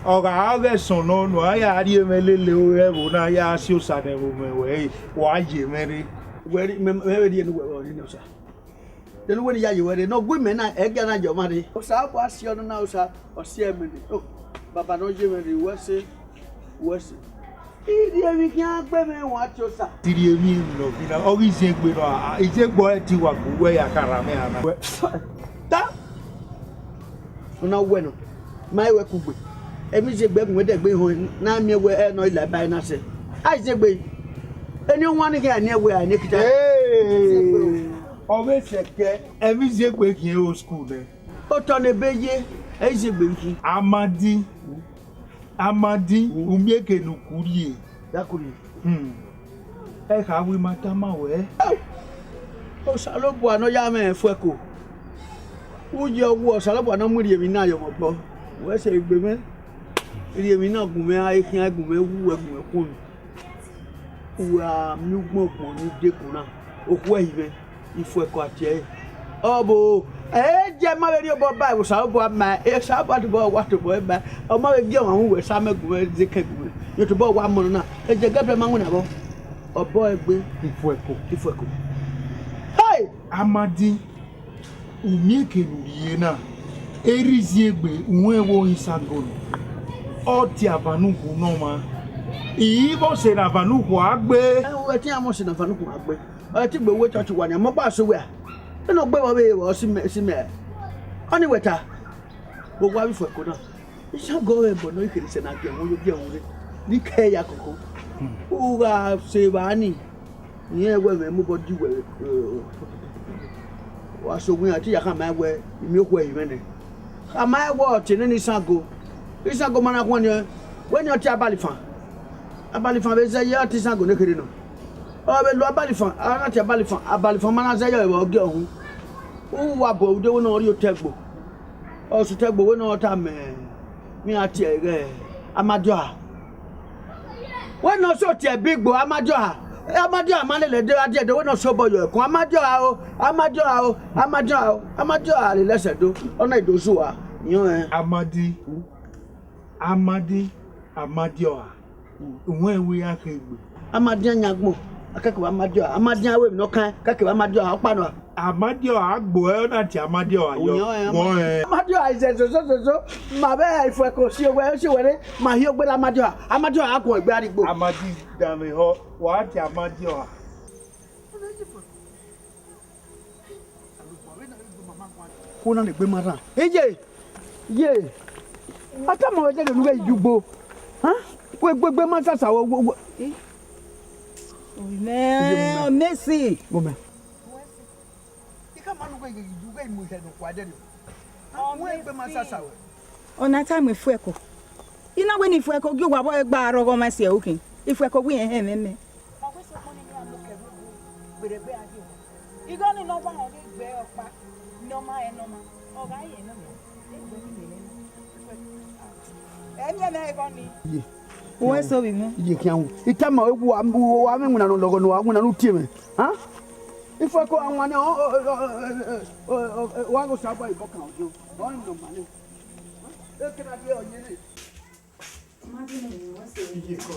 Ọ gha ghe ẹsọn nọ, ne a ya rhie mwẹ lele ore ẹvbo na ya si Osa nẹ vbe mwẹ wẹ, wa ye mwẹ rre. Wẹ rhie, mẹ, mẹ vbe rhie ne uwẹ vbe ọnii nọ Osa. Dẹn uwẹ ne I ya ye wẹ rre, ne ọ gu imẹ na, ẹgia na ye ọmwa rre. Osanobua si ọnọna, Osa, ọ si ẹmwẹ nẹ. O, baba ne ọ ye mwẹ rre, uwẹ sẹ, uwẹ sẹ. I rhie emwi khian gbe mwẹ wa tie Osa. I rhie emwi emwi nọ ghi na, ọ ghi ziengbe nọ, a, a, iziengbe ọre te wa gu wẹ ya kharha mwẹ a na. Ta! Ọna wẹ nọ, ma i wẹ kugbe. Emwi iziengbe gun wẹ dẹgbe họn na miẹn wẹ ẹ nọ i la ba na sẹ. A iziengbe. Eni ọwan ni khian ni wẹ a ni kita. Hey! Ọ vbe sẹ kẹ, emwi iziengbe khian old school nẹ. Otọ ne ebe ye, ẹ iziengbe ghi. Amadi. Amadi, u miẹn eke ne u ku rrie. Ya ku rrie. Hmm. Ẹ kha wẹ ima tama wẹ. Osanobua ne ọ ya mwẹ fuẹko. U ye ọghuẹ Osanobua ne ọ mu irhiemwi na ye ọmọ obọ. Wẹ sẹ egbe mwẹ. Irhiemwi na gun mwẹ a, ekhian gun mwẹ wu, ẹ gun mwẹ khuọnmwi. U gha miẹn ugbọngbọn ni dekun na, okhuo ẹrinmwẹ, ifuẹko a tie ẹre. Ọ bo, ẹ jẹ ma vbe rhie obọ ba ẹvbo Osanobua ma, Osanobua tobọ wa tobọ ẹre ba, ọ ma vbe gie ọmwa hu wẹ sa mẹ gu mwẹ zẹ ekẹn gu mwẹ. Rẹn tobọ wa mọ nọ na, ẹ jẹ gẹdẹ ma winna vbọ. Obọ ẹgbe. Ifuẹko. Ifuẹko. Hey! Amadi, u miẹn eke ne u rhie na, erha iziengbe, u rẹn vbe orinsago nọ. Ọ tie avan ne ukhunmwu ne ọmwa. I vbe ọse ne avan ne ukhunmwu a gbe. Ẹ, u ẹ tie avan ọse ne avan ne ukhunmwu a gbe. Ọ ti gbe uwu church wa nian, mẹ ọkpa sẹ uwẹ a. Vbene ọ gbe vbe ọ vbe vbọ si mẹ, si mẹ. Ọnii wẹ ta, vbe owa vbe ifuẹko na. Isago ọre ẹbọ ne ọ i kherhe sẹ ne a gie ẹvbo yo gie ẹvbo rre, ne I kẹ ya koko. U gha sẹ evba nii, irẹn wẹ mwẹ mu obọ di wẹ, eh, wa sẹ owian, te I ya khama ẹn wẹ, I miẹn okhuo ẹrinmwẹ nẹ. Khama ẹn wẹ ọ tie nene Isago. Isago ma na khuan niẹn, wẹ ne ọ tie Abalifan. Abalifan vbe zẹ ye, ọ tie Isago ne kherhe nọ. Ọ vbe lo Abalifan, a na tie Abalifan, Abalifan ma na zẹ ye vbe ọ gie ọhun. U wa bọ ude wẹ ne ọ rhie otọ ẹgbo. Ọ sẹ otọ ẹgbo wẹ ne ọ tama mẹ, iran tie ẹre ighẹ Amadioha. Wẹ ne ọ sẹ otọ ẹbi gbo Amadioha. Amadioha ma lele ẹdẹ gha die ẹdẹ, wẹ ne ọ sẹ obọ yọ ẹkun. Amadioha o, Amadioha o, Amadioha o, Amadioha lele ẹsẹ do. Ọ na i do zẹ uwa, irẹn ọnrẹn. Amadi, Amadi, Amadiọha, uwẹ wẹ ya khe gbe. Amadian yan agbọn, a kẹkẹ vbe Amadiọha. Amadian wẹ emwi ne ọ kan, kẹkẹ vbe Amadiọha, ọkpa nọ. Amadiọha gbo ẹ, ọ na tie Amadiọha yọ. Wọ ẹ. Amadiọha is a soso soso, ma vbe Ifuẹko si owẹ, si owẹ re, ma hi ogbe la Amadiọha. Amadiọha a guan egbe arigbo. Amadi danmwehọ, wa tie Amadiọha. Kona ne egbe ma rran. Iye, ye. A tama wẹ dede ne u ghẹ yi ugbo. Ha? Wẹ gbegbe ma sasa wẹ, wẹ, wẹ. Mẹ, Messi. Mo mẹ. I ka ma ne u ghẹ yi ugbo, u ghẹ mu ihe nọkhua dede. Wẹ gbegbe ma sasa wẹ. Ọna tama Ifuẹko. I na wẹ ne Ifuẹko gie uwa vbe gba rọghọ ma si ẹre ukhin. Ifuẹko wẹ irẹn hẹ mwẹ mẹ. Ọ wẹ sokpan ne I ya mu kẹ vbe gberẹgbe a ye. Igho ni ne ọ wa họn ghe gbe ọkpa ne ọ ma rẹn ne ọ ma, ọ gha rẹn ne ọ ma, egbe ni mẹ rẹn. Ẹ miẹn mwẹ igho ni. Ye. Uwẹ so vbe mwẹ. Ye khian wu. I tama wẹ wa, wa mwẹ winna ne ọ lọghọ ne wa winna ne u tie mwẹ. Ha? Ifuẹko a wan nẹ, ọ, ọ, wa ghe Osagbua ibọkan ọjọ. Ọ ni nọ ma nẹ. Ekena die ọ yere. Iye kọ.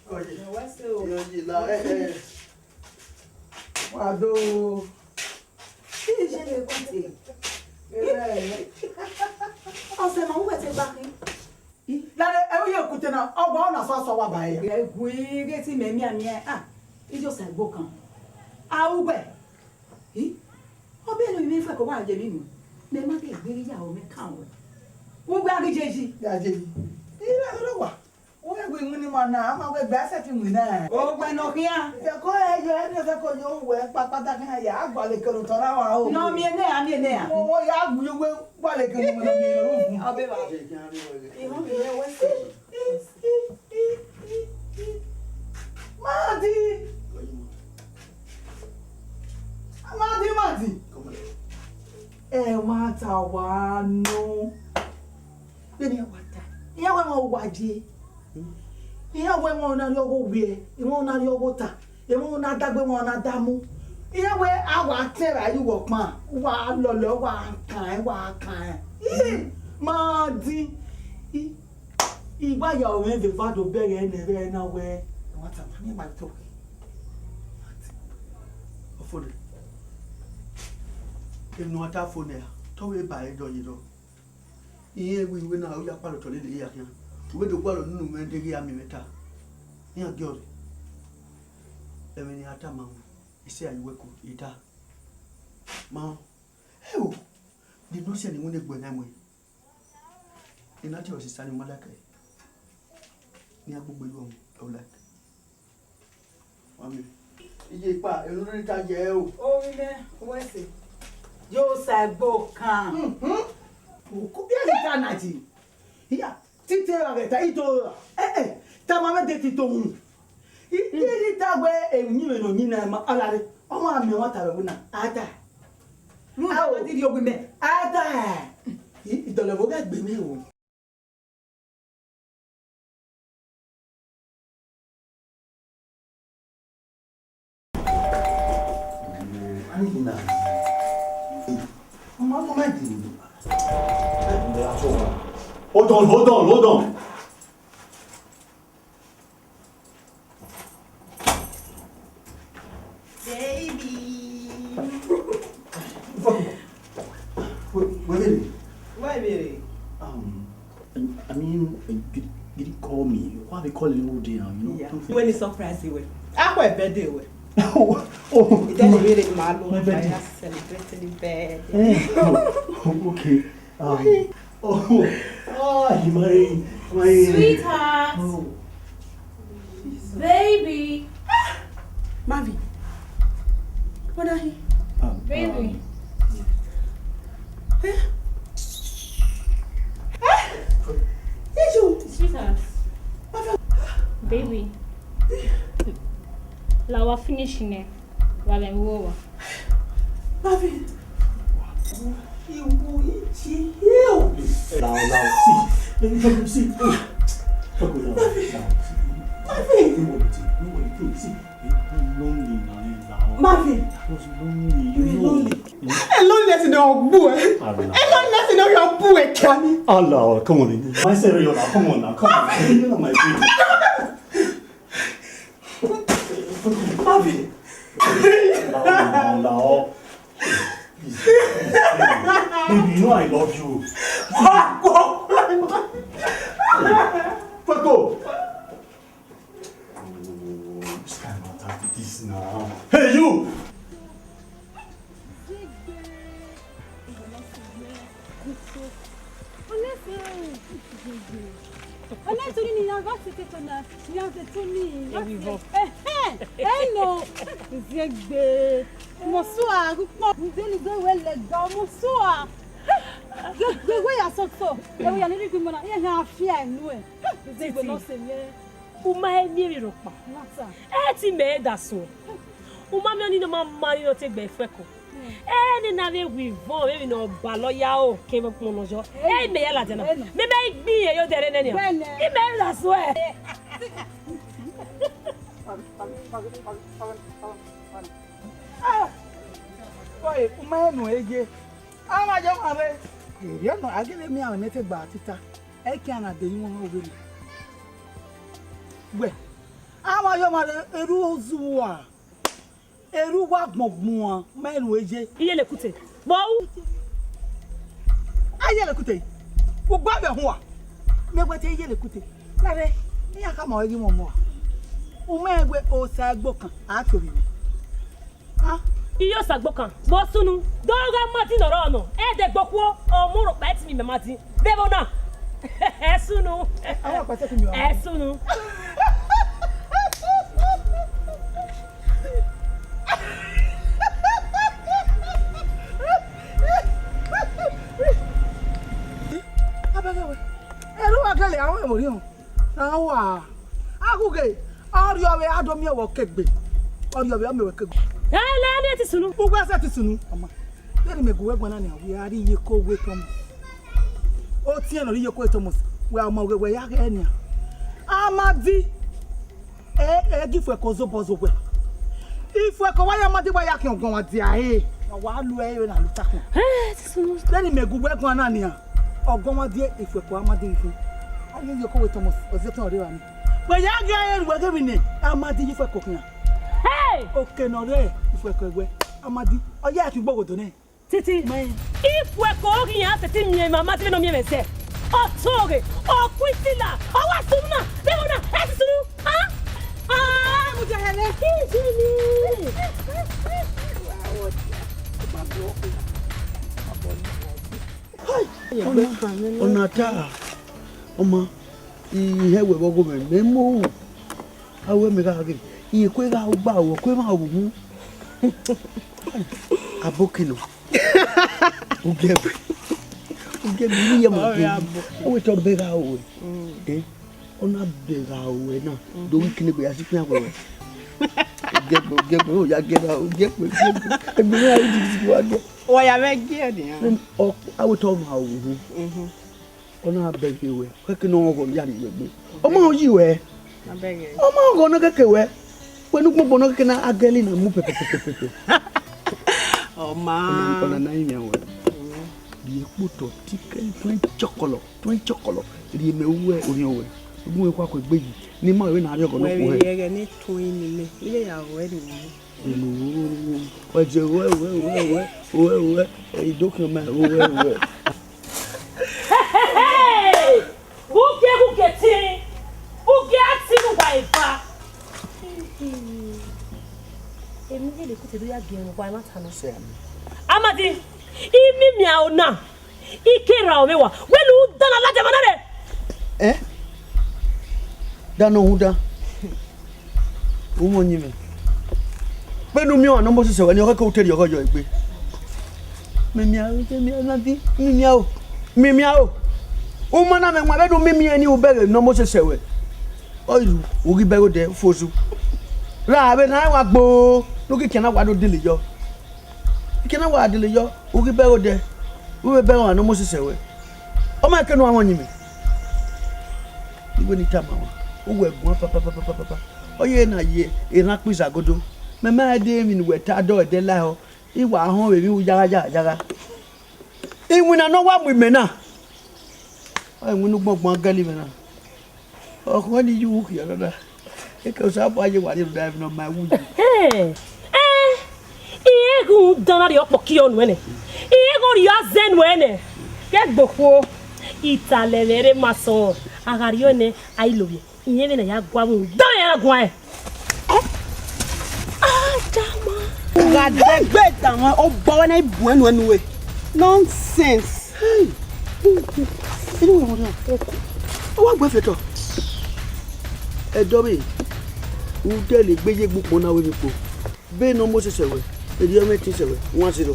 Kọ ye. Kọ ye. Iye la, eh, eh. Wa do. Ọsẹ ma wẹ te gba khin. Lare, ẹ, u ye okute na, ọ gba ọna sọ asọ wa ba ẹre. Ẹ gu ighe te imẹ mianmian, ah, iye Osagbua kan. A ru wẹ. Ih, ọ bẹn ne ovbi mwẹ Ifuẹko wa ye emwi nọ, mẹ ma ghe gbe ya aro mwẹ kan ruẹ. Ugbẹn a ghi ye yi. Ya ye yi. Ira ghe wa. Uwẹ gu iwinna ima na, a ma wẹ gbe a sẹtin winna. Ugbẹn ne ọ khian. Ifuẹko ẹ yọ, ẹni Ifuẹko yo wẹ kpakpata khian ya, a gualọ eke ne otọ na wa o. Nọ miẹn nẹ, a miẹn nẹ a. Wo, wo ya gbe uwe gualọ eke ne otọ na miẹn. Ọ bẹ wa. Ihọn mi yẹ wẹ sẹ. Madi! Madi, Madi! Ẹmwata wa nọ. Vbene iran wa ta, iran wẹ emwa wa die. Iran wẹ emwa na rrie ọghe owiẹ, emwa na rrie ọghe ota, emwa na dagbe, emwa na damu. Iran wẹ a wa tẹn ra ye uwẹ ọkpan, wa lọlẹ, wa kan, wa kan. Ih, Madi! Ih, I gba ya ọmwẹ vbe eva do bẹghe ne ẹghẹ na wẹ, ẹmwata ma miẹn ma to. Ọfọnẹ, emwi ne ọ ta fo nẹ, te ọ vbe ba ẹre dọ ye rọ. Irẹn wẹ iwe na, ọ ya kpalọ otọ lele ya khian. U vbe do gualọ nunu mwẹ deghẹ a miẹn mwẹ ta. Iran gie ọre. Ẹmwẹ ne I ra tama ruẹ, I sẹ a ye uwẹ ko, I ta. Ma, ẹo, the nonsense ne I winna egbe na mu ẹn. I na tie ọre sisa ne I ma like ẹre. Ne I gbe egbe ye ọmwa, I like. Mami. Iye kpa, enu rhirhi ta ye o. Ovbi mwẹ, uwẹ sẹ. Ye Osagbua kan. Mhm. Uku bi ẹre ta na ji. Iya, tite ra ghẹ ta, ito ra. Eh, eh, tama mwẹ de tito hun. I, i rhirhi ta wẹ emwi ne ọ yin na ma, a la rre. Ọmwa miẹn ọmwa ta vbe ẹvbo na, a ta. Rhunmwuda a ma di rhie owa mẹ, a ta. I, i dọlọ vbe ọ ghẹ gbe mwẹ o. Hold on, hold on, hold on. Baby. Wait, wait, wait. Why, baby? Um, I, I mean, uh, did, did he call me? Why they calling all day now, you know? Yeah. Don't feel. When is surprise you? Akwa birthday we. Oh, oh, my, my birthday. Celebrating the birthday. Eh, oh, oh, okay. Um, oh, oh, ah, you marry, marry. Sweetheart. Oh. Baby. Marvin. What are you? Um, baby. Um, eh? Eh? Yes, you. Sweetheart. Marvin. Baby. La wa finish nẹ. Wa lẹ wo wa. Marvin. Iwo iji hiu. Lao, lao, see. Let me talk to you, see. Talk to you now. Marvin. Now, see. Marvin. You want to, you want to, see. You lonely now, eh, lao. Marvin, I was lonely, you know. Lonely. A loneliness ne ọ gbu ẹ. Allah. A loneliness ne ọ gbu ẹ kia ni. Allah, come on. My serious, come on now, come on. You know my baby. Marvin. Now, now, now. Please, please, please. Baby, you know I love you. Fuck off. Fuck off. Oh, which kind of matter be this now? Hey, you! Ọnẹ tuni ni ya va se kẹkẹ na, ni ya se tuni, va se. Ẹhẹn, ẹ nọ. Ziegbe. Mosua, gukpọ, nde ni do wẹ lẹga, mosua. Gbe wẹ ya sọtọ. Ẹ wẹ ya ni rhie igbimọ na, iran fian enu ẹ. Ziegbe nọ sẹ mwẹ. U ma he miẹn emwi rhọkpa. Mata. Ẹ ti mẹ da so. U ma miẹn ọnii ne ọ ma ma ni ne ọ te gbe ifuẹko. Ẹ ne na vbe wi vọn vbe emwi ne ọ ba lọya o, ke vbe kpọnọ yọ. Ẹ mẹ ya ladian na. Mẹ mẹ gbe irẹn yo dẹrẹ nẹ nia. Imẹ la so ẹ. Ah, boy, u ma he nu eye. Ama yo ma rre. Erriọ nọ, a gele miẹn amwẹ ne te gba tita. Ẹ i khian na de yin wọn ovbe na. Wẹ, ama yo ma rre, erhu ozuwa. Erhu uwa gbọngbọn, ma rẹn ne u ye. Iyelekute. Kpọ u. A Iyelekute. U gba vbe ẹhun uwa. Mẹ wẹ te Iyelekute. Lare, iran khama ruẹ ghi mwẹ ọmọ a. U ma rẹn wẹ Osaegbokan, a ke ovbi mwẹ. A? Iye Osaegbokan, vbe ọ sunu, do gha ma din nọ rrọọ nọ, ẹdẹ gbe okhuo, ọ mu rhọkpa ẹtin mẹ ma din. Vbe ẹvbo na? Ẹ sunu. Ẹ sunu. Abẹgẹ wẹ, ẹre uwa gele aro ẹvbo rriọ. Awa, aghughe, ọ rhie ọvbe a do miẹn wẹ ọkegbe. Ọ rhie ọvbe ọ miẹn wẹ ọkegbe. Ẹ lẹ ne ti sunu. Uwẹ sẹ ti sunu. Ọma, vbene mẹ gu wẹ guan na nian, wẹ a rhie iyeke owe Thomas. Otiẹn ne ọ rhie iyeke owe Thomas, wẹ a ma wẹ ya ghẹ nian. Amadi, ẹ, ẹ gi ifuẹko zobọ zowẹ. Ifuẹko wa ya Amadi wa ya khian ọguọmwa dia ẹre. Wa lu ẹre na lu takun. Ẹ, ti sunu. Vbene mẹ gu wẹ guan na nian, ọguọmwa die ifuẹko Amadi khin. A rhie iyeke owe Thomas, ọ zẹ tọn ọre ra ni. Wẹ ya ghẹ ẹre ruẹ ghe emwi ne Amadi ye ifuẹko khian. Hey! Oke ne ọ rre ifuẹko ẹwẹ, Amadi, ọ ya khian igboghodo nẹ. Titi, ifuẹko ghi iran sẹtin miẹn emwa ma ti vbe ne ọ miẹn mwẹ sẹ. Ọ toghe, ọ ku itila, ọ wa sunu na, vbe ẹvbo na, ẹ ti sunu. Ah! Ah! Mu jẹ hẹlẹ. Kí ni? Ọna, ọna ta, ọma, ihe wẹ vbe ọghe mwẹ, mẹ mu. Avbe mẹ gha ghe, iyeke gha gba ruẹ, ọ ku emwa vbe uhunmwu. Aboki nọ. Ugiẹgbe. Ugiẹgbe, iye ma ghe. Ọ wẹ te ọ bẹghe aro ruẹ. Eh, ọ na bẹghe aro ruẹ na. Do ghi kene egbe ya si khian wẹwẹ. Ugiẹgbe, ugiẹgbe, o ya gie na, ugiẹgbe, ugiẹgbe. Egbe na i di di wa gie. Wa ya vbe gie nian. Ọ, a wẹ te ọ ma aro uhunmwu. Ọ na bẹghe ruẹ, khẹke ne ọ ghọ ya rhie ruẹ egbe. Ọ ma yi ruẹ. Ọ ma ghọ ne ọ kẹkẹ ruẹ. Wẹ ne ugbọngbọn ne ọ kẹkẹ na, a gẹle na mu pẹpẹpẹpẹpẹ. Ọ ma. Ọna, ọna na rinmwian ruẹ. Rhie kpotọ, tikẹ, tuẹn chọkọlọ, tuẹn chọkọlọ. Rhie mẹ ruẹ, orhiọn ruẹ. Ugbẹn khuaku egbe yi. Ne ima ruẹ na rhie ọghọ nọ khuẹ. Wẹ rhie ẹghẹ ne tuẹn ni mẹ. Ire ya ruẹ ni. Ẹjẹ ruẹ, ruẹ, ruẹ, ruẹ, ruẹ, ruẹ, idokhian ma ruẹ, ruẹ. Ugie, ugie tin, ugie a tin uwa eva. Emwi ye le kute do ya gie ẹmwẹ uwa ẹmwata nọ. Amadi, imimi aro na. I ke ra ọmwa wa, wẹ ne u dan na ladian na rre. Eh? Dan ne ọ rhunmwuda. U mwẹ ọyẹnmwẹ. Vbene u miẹn ọmwa ne ọ mose sẹ ruẹ, ne ọ khẹke u te rhie ọghọ yọ egbe. Mimian o, mimian o, mimian o. U ma na mwẹ wan vbene u mimian ni u bẹghe ne ọ mose sẹ ruẹ. Ọ ru, u ghi bẹghe odẹ, u fo ozu. Ra vbe ne a wa gbo, ne u ghi khian na wa do dele yọ. Ikiẹ na wa dele yọ, u ghi bẹghe odẹ, u vbe bẹghe ọmwa ne ọ mose sẹ ruẹ. Ọ ma kẹ ne uwa mwẹ ọyẹnmwẹ. Iwẹ ne I tama ruẹ, u wẹ guan papapapapapa. Ọ ye na ye erhan kpe izagodo. Mẹ ma de emwi ne uwẹ ta dọ ẹdẹ lahọ, I wa họn vbe emwi yaga yaga yaga. Iwinna ne ọ wa mu imẹ na, ọ iwinna ugbọngbọn gẹlẹ imẹ na. Ọkhọ ni yu khian nọ na, eke Osanobua ye wa rrie rhunmwuda emwi ne ọ ma wu yi. Ẹn, ẹn, irẹn ghun dan na rhie ọkpọki ọnrẹn nẹ, irẹn ghun rhie azẹ nuẹn nẹ, ghẹ gbe okhuo, italẹ mwẹ rre ma sọn, a gha rhie nẹ, a i lovbiẹ. Iyẹn vbene a ya gua vbe unu, dan ya guan ẹn. Adama. Gha dẹgbe danmwẹ, obọ wẹ na i bu ẹnu ẹnu we. Nonsense. Hey. Anyway, what else? Ọ wa gbe fetọ. Ẹdọ vbe, u dẹ le gbe ye egbe ukpọn na wẹ vbe kpo. Vbene Moses ẹwẹ, erriọ mwẹ te sẹ wẹ, one zero.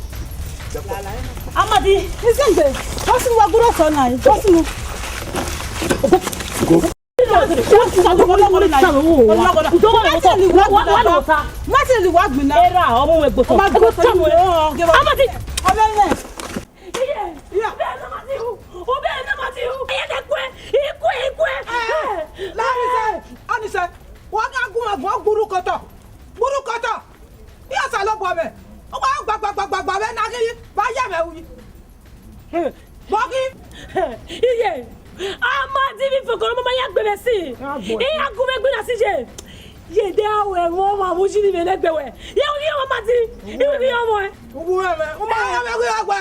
Amadi, izengbe, ọ sunu wa gurọ sọ na, ọ sunu. Go. Martin, wa gbin na. Era, ọmọ ẹgbẹ sọ. Ọmọ ẹgbẹ sọ. Amadi. Ọmọ ẹgbẹ. Iye, iye. Ọbẹ na Amadi o, ọbẹ na Amadi o. Iye de kue, ikue, ikue. Eh, la ni sẹ, ani sẹ. Wa ga gun ẹgbọn gburu kọtọ, gburu kọtọ. Iye Osanobua mwẹ, ọ wa gba gba gba gba gba vbe na ghi ba ya mwẹ ru yi. Bọghi. Iye, Amadi vbe fokoro mama ya gbe mwẹ si. Iran gu mwẹ gbe na si ye. Ye de a wẹ ẹmwẹ ọmwa vbe uyi ni vbe ne egbe wẹ. Ye u ghi ọmwa Amadi. Iwu ghi ọmwa. Uwu mwẹ, u ma ya mwẹ ghi ọgbe.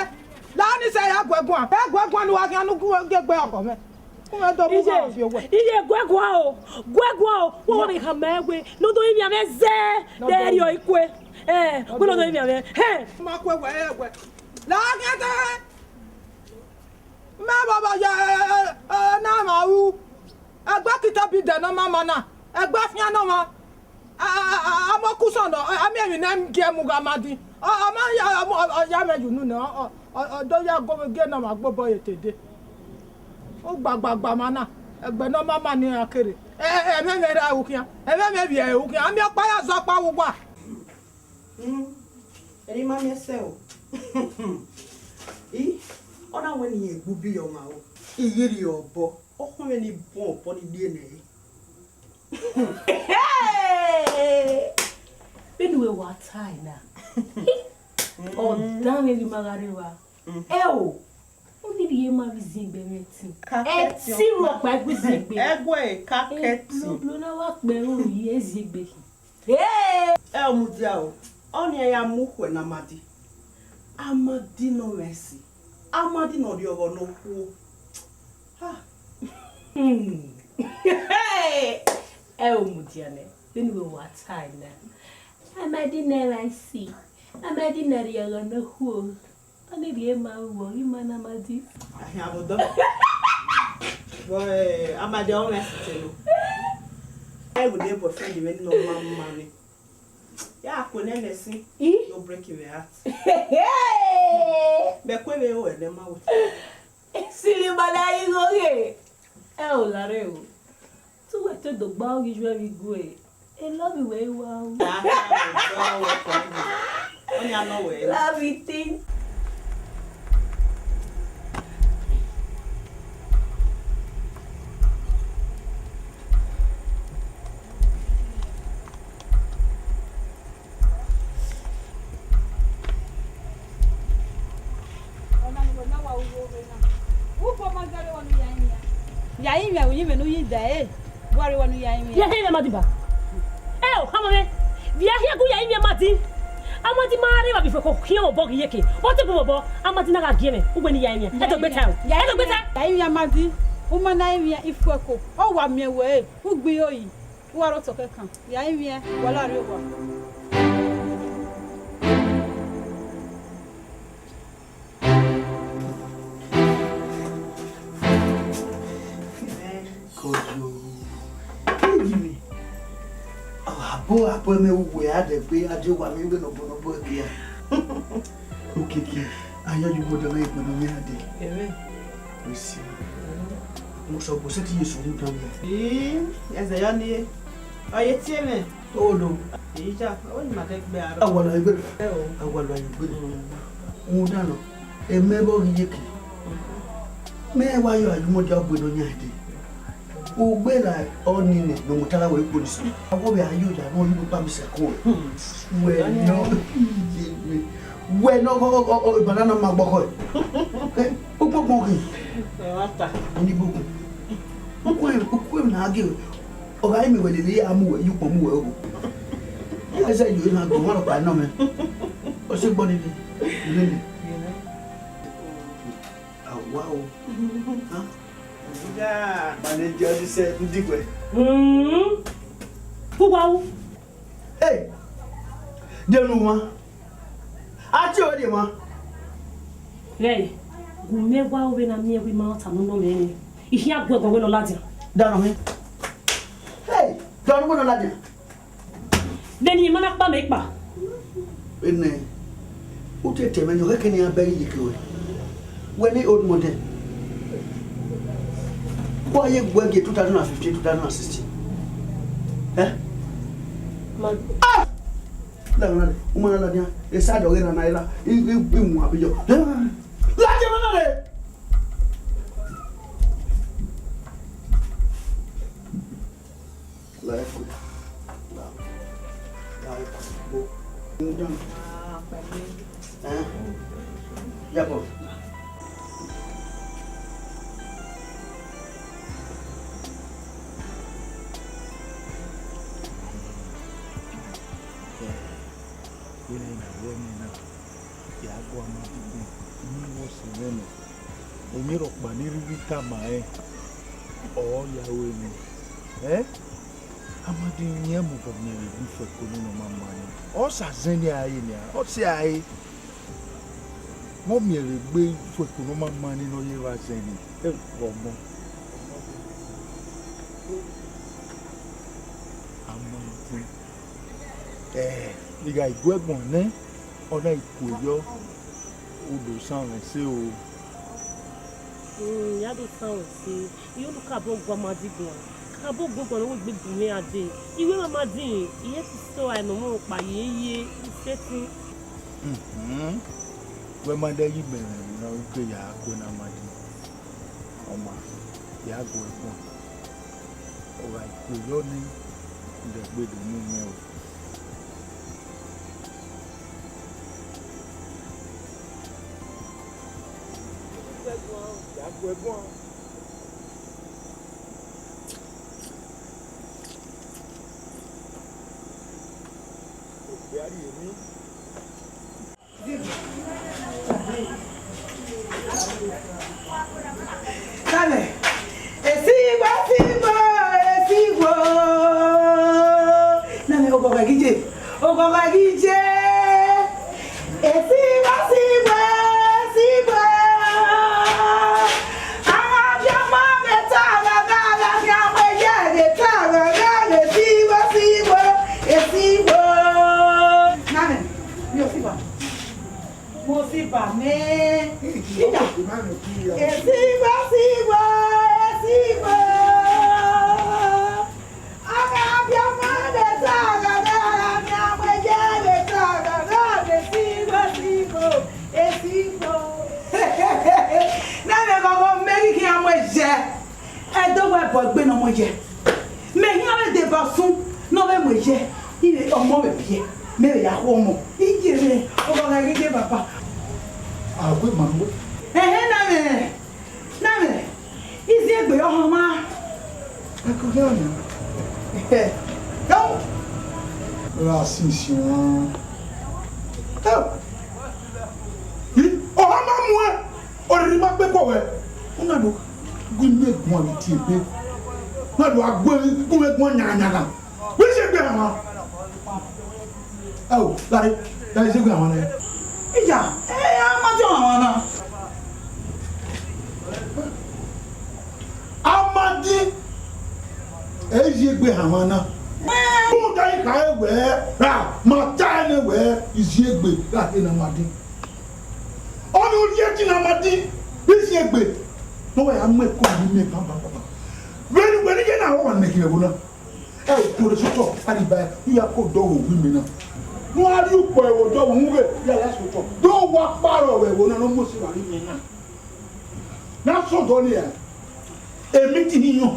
La ni sẹ ya gu ẹguan. Ẹ gu ẹguan ne uwa khian ne u gu ẹgbẹ ọgọ mwẹ. Iye, iye, guẹguẹ o, guẹguẹ o, wẹ wẹ khama ẹwe, ne ọ do rinmwian mwẹ zẹ, ne ọ do rinmwian mwẹ zẹ. Ẹ, wẹ ne ọ do rinmwian mwẹ. Hẹ. Ma kue wẹ, ẹ wẹ. La khian te. Mẹ vbe vbe ya, ẹ, ẹ, ẹ, na ma ru. Ẹgbẹ kito bi dẹ ne ọ ma ma na. Ẹgbẹ afian ne ọ ma. A, a, a, a, a ma ku sọn nọ, a miẹn emwi ne a gie mu gha Amadi. Ọ, ọ ma ya, ọ, ọ, ọ ya mwẹ ye unu nẹ, ọ, ọ, ọ, ọ do ya gie ne ọ ma gbe obọ ye te dee. Ogbagbagba ma na, ẹgbẹ ne ọ ma ma ne iran kere. Ẹ, ẹ, ẹmwẹ mwẹ ra ru khian, ẹmwẹ mwẹ vbiẹ ru khian, a miẹn ọkpa ya zẹ ọkpa vbe uwa. Hmm, ẹre I ma miẹn sẹ o. I, ọ na wẹ ne irẹn gbe ubi ye ọmwa o. I ghi rhie obọ, ọ khọn mwẹ ne I bun obọ ni die nẹ ẹre. Vbene uwẹ wa tae na, ọ danmwẹ ghi ma gha rre evba. Ẹo, u ni rhie ma vbe iziẹn egbe mwẹ ẹtin. Ẹtin rhọkpa gu iziẹn egbe. Ẹguẹ ka kẹtin. Bloblo na wa kpẹ ẹre oyi iziẹn egbe. Ẹo, mudia o, ọnii ya mu khuẹ ne Amadi. Amadi nọ mwẹ ẹse. Amadi ne ọ rhiọghọ ne okhuo. Ah. Hmm. Ẹo, mudia nẹ, vbene uwẹ wa tae na. Amadi nẹ mwẹ ẹse. Amadi ne ọ rhiọghọ ne okhuo. Ọ ni rhie ma ru wẹ, ọ ghi ma ne Amadi. Ahian vbe odọ. But, eh, Amadi ọ mwẹ ẹse te nọ. Ẹ vbe de boyfriend mwẹ ne ọ ma ma nẹ. Ya kue nene sin. I? No break your heart. Mẹ kue vbe ho ẹdẹ ma wẹ. Siri ma na igho ghe. Ẹ o lare o. Tu wẹ te do gba oghi ju ẹvbe igue. E love wẹ i wa o. Ah, ah, ah, ah, ah. Ọni a nọ wẹ. Love you too. Ọna ne uwẹ na wa ru vbe na. Ugbọma gha rre wẹ ne u ya rinmwian. Ya rinmwian, uyinmwẹ ne u yi da ẹre. Vbe a rre wẹ ne u ya rinmwian? Ya khian rinmwian Amadi ba. Ẹ o, khama mwẹ. Vbe a khian gu ya rinmwian Amadi? Amadi ma rre evba vbe ifuẹko khian obọ ghi yeke. Ọ te gu mwẹ obọ, Amadi na gha gie mwẹ, uwẹ ne I ya rinmwian. Ẹ do gbe tae o. Ẹ do gbe tae. Ya rinmwian Amadi. U ma na rinmwian ifuẹko. Ọ wa miẹn wẹ ẹre, u gbe iro yi. U wa rre otọ kẹkan, ya rinmwian, wa la rrie owa. Koyo, eyi mwẹ, abo, abo ẹmwẹ uwẹ a dẹ gbe, a die owa mwẹ igbe nọbọ nọbọ ẹkia. Okiekie, a ya ye uwu odẹ mwẹ egbe ne ọ miẹn a dẹ. Amen. Wẹ si. Mo sọ gbe sẹtin Jesu rhunmwuda mwẹ. Ii, ẹzẹ yọ ni, ọ ye tie mwẹ. Odo. Ija, ọ ni ma dẹ gbe aro. Awalọ egbe. Ẹ o. Awalọ egbe. Mm. Rhunmwuda nọ, ẹmẹ vbe ọ ghi yeke. Mẹ wa yọ ayumọdia ọgbe ne ọ yan ẹdẹ. Ugbẹn na ọnii nẹ ne ọ mu tara wẹ kpo ni sẹ. Awọ vbe a yo ya ne ọ yo kpa mi sẹ ko. Wẹ nọ, wẹ nọ, ọ, ọ, ọ, ọ, banana ma gbọkhọ. Eh, ukpokpo ghi. Ẹ wa ta. Ni boko. Ukwe, ukwe na ge. Ọ gha mi wẹ lele ya mu wẹ, yo kpọ mu wẹ o. Ẹsẹ yo na gbọ, wọn rọ pa nọ mẹ. Ọ sẹ gbọ ni ni. Lele. Awa o. Ha? Ya, manager, this, eh, ndigbe. Hmm. Who wa u? Hey, de nu wa. A tie ore de wa. Rẹ, gu mẹ wa ove na miẹn wẹ ma ọta nọ nọ mẹ nẹ. Ihian gu ẹguọn wẹ nọ ladian. Dano he. Hey, dano wẹ nọ ladian. Vbene ima na kpa mẹ kpa. Enẹ, u te tẹ mwẹ yan, ọ ghẹ kẹ ne iran bẹghe iyeke ruẹ. Wẹ ne old model. Wa ye gbe gie two thousand and fifteen, two thousand and sixteen. Eh? Ma- Ah! La, la, la, u ma na ladian, esa dọ ghe na na era, i, i, i mu abiyọ. Ladian na na re. Like, like, like, go. Kneel down. Eh? Yeah, boss. Vbene a na ru ọnii na, ya gu Amadi gbẹn, ne ọ sẹ mwẹ nẹ. Emwi rhọkpa ne I rhirhi tama rẹn, ọ ya ru emwi. Eh? Amadi, rẹn mu vbe miẹn vbe egbe ifuẹko ne ọ ma maan nii. Ọ sa zẹn ne a re nia, ọ si a re. Vbe ọ miẹn vbe egbe ifuẹko ne ọ ma maan nii ne ọ ye vba zẹn nii, e vbe ọmọ. Amadi, eh, I gha gu ẹguọn nẹ, ọ na i kue yọ, u do sanmwẹ ẹse o. Hmm, ya do sanmwẹ ẹse. I unu ka bọ gu Amadi guan, ka bọ gu guan ne ọ wegbe gu mwẹ a dee. I wẹ Amadi, I ye te so a ne ọ mwẹ ọkpa ye ye, I sẹtin. Mhm. Wẹ ma dẹ yi mẹ rẹn na, u gbe ya gu ẹn Amadi. Ọ ma, ya gu ẹguọn. Ọ gha kue yọ nẹ, u dẹ gbe do mu mwẹ o. Dale. Esigbo, esigbo, esigbo. Nami oghọghọ ghi je, oghọghọ ghi je. Esigbo, esigbo, esigbo. Agha biẹ ọmọ vbe ta gha gha, agha khian mu ẹyẹ vbe ta gha gha, esigbo, esigbo, esigbo. Nami, mi ò sì bà. Mo ti bà mí. Ìyá. Esigbo, esigbo, esigbo. Agha biẹ ọmọ vbe ta gha gha, agha biẹ ọmọ ye vbe ta gha gha, esigbo, esigbo, esigbo. Nene ghọghọ mẹ ghi khian mu ẹyẹ. Ẹdẹ wẹ bọ egbe ne ọ mu ẹyẹ. Mẹ hian vbe deba usun ne ọ vbe mu ẹyẹ. Ire ọmọ vbe biẹ, mẹ vbe ya khu ọmọ. Iye mwẹ, ọ gha gha ghe baba. A wẹ ma wẹ. Ẹhẹn, na mwẹ, na mwẹ, iziegbe ọhọnmwa. Ẹkọ ghe ọna. Ẹhẹ. Ra sinsian. Ẹ, ọhọnmwa muẹn. Oriri ma kpe kọ wẹ, u na do gu imẹ guan vbe tie egbe, u na do gha gu imẹ guan yanghan yanghan. Wẹ iziegbe hama. Ẹ o, lare, lare iziegbe hama nẹ. Iya, ẹ, a ma diọn hama na. Amadi, ẹ, iziegbe hama na. Rhunmwuda I khare wẹẹ, ra ma ta ẹre nẹ wẹẹ, iziegbe gha khe ne Amadi. Ọni rhie ẹtin ne Amadi, iziegbe, ne ọ wa ya mu ẹko ye imẹ banbanbanban. Vbene uwẹ ne iye na, ọ wa nẹ khin vbe ẹvbo na. Ẹ o, to re sotọ, Ariba, u ya ke odọ vbe owa imẹ na. Ne u gha rhie ukpọn ẹvbo odọ vbe uhunmwu, ya ya sotọ. Do wa kparọ vbe ẹvbo na ne ọ mu esi vbe aro imẹ na. Ne a sẹ odọ nia, emiti hin yọn,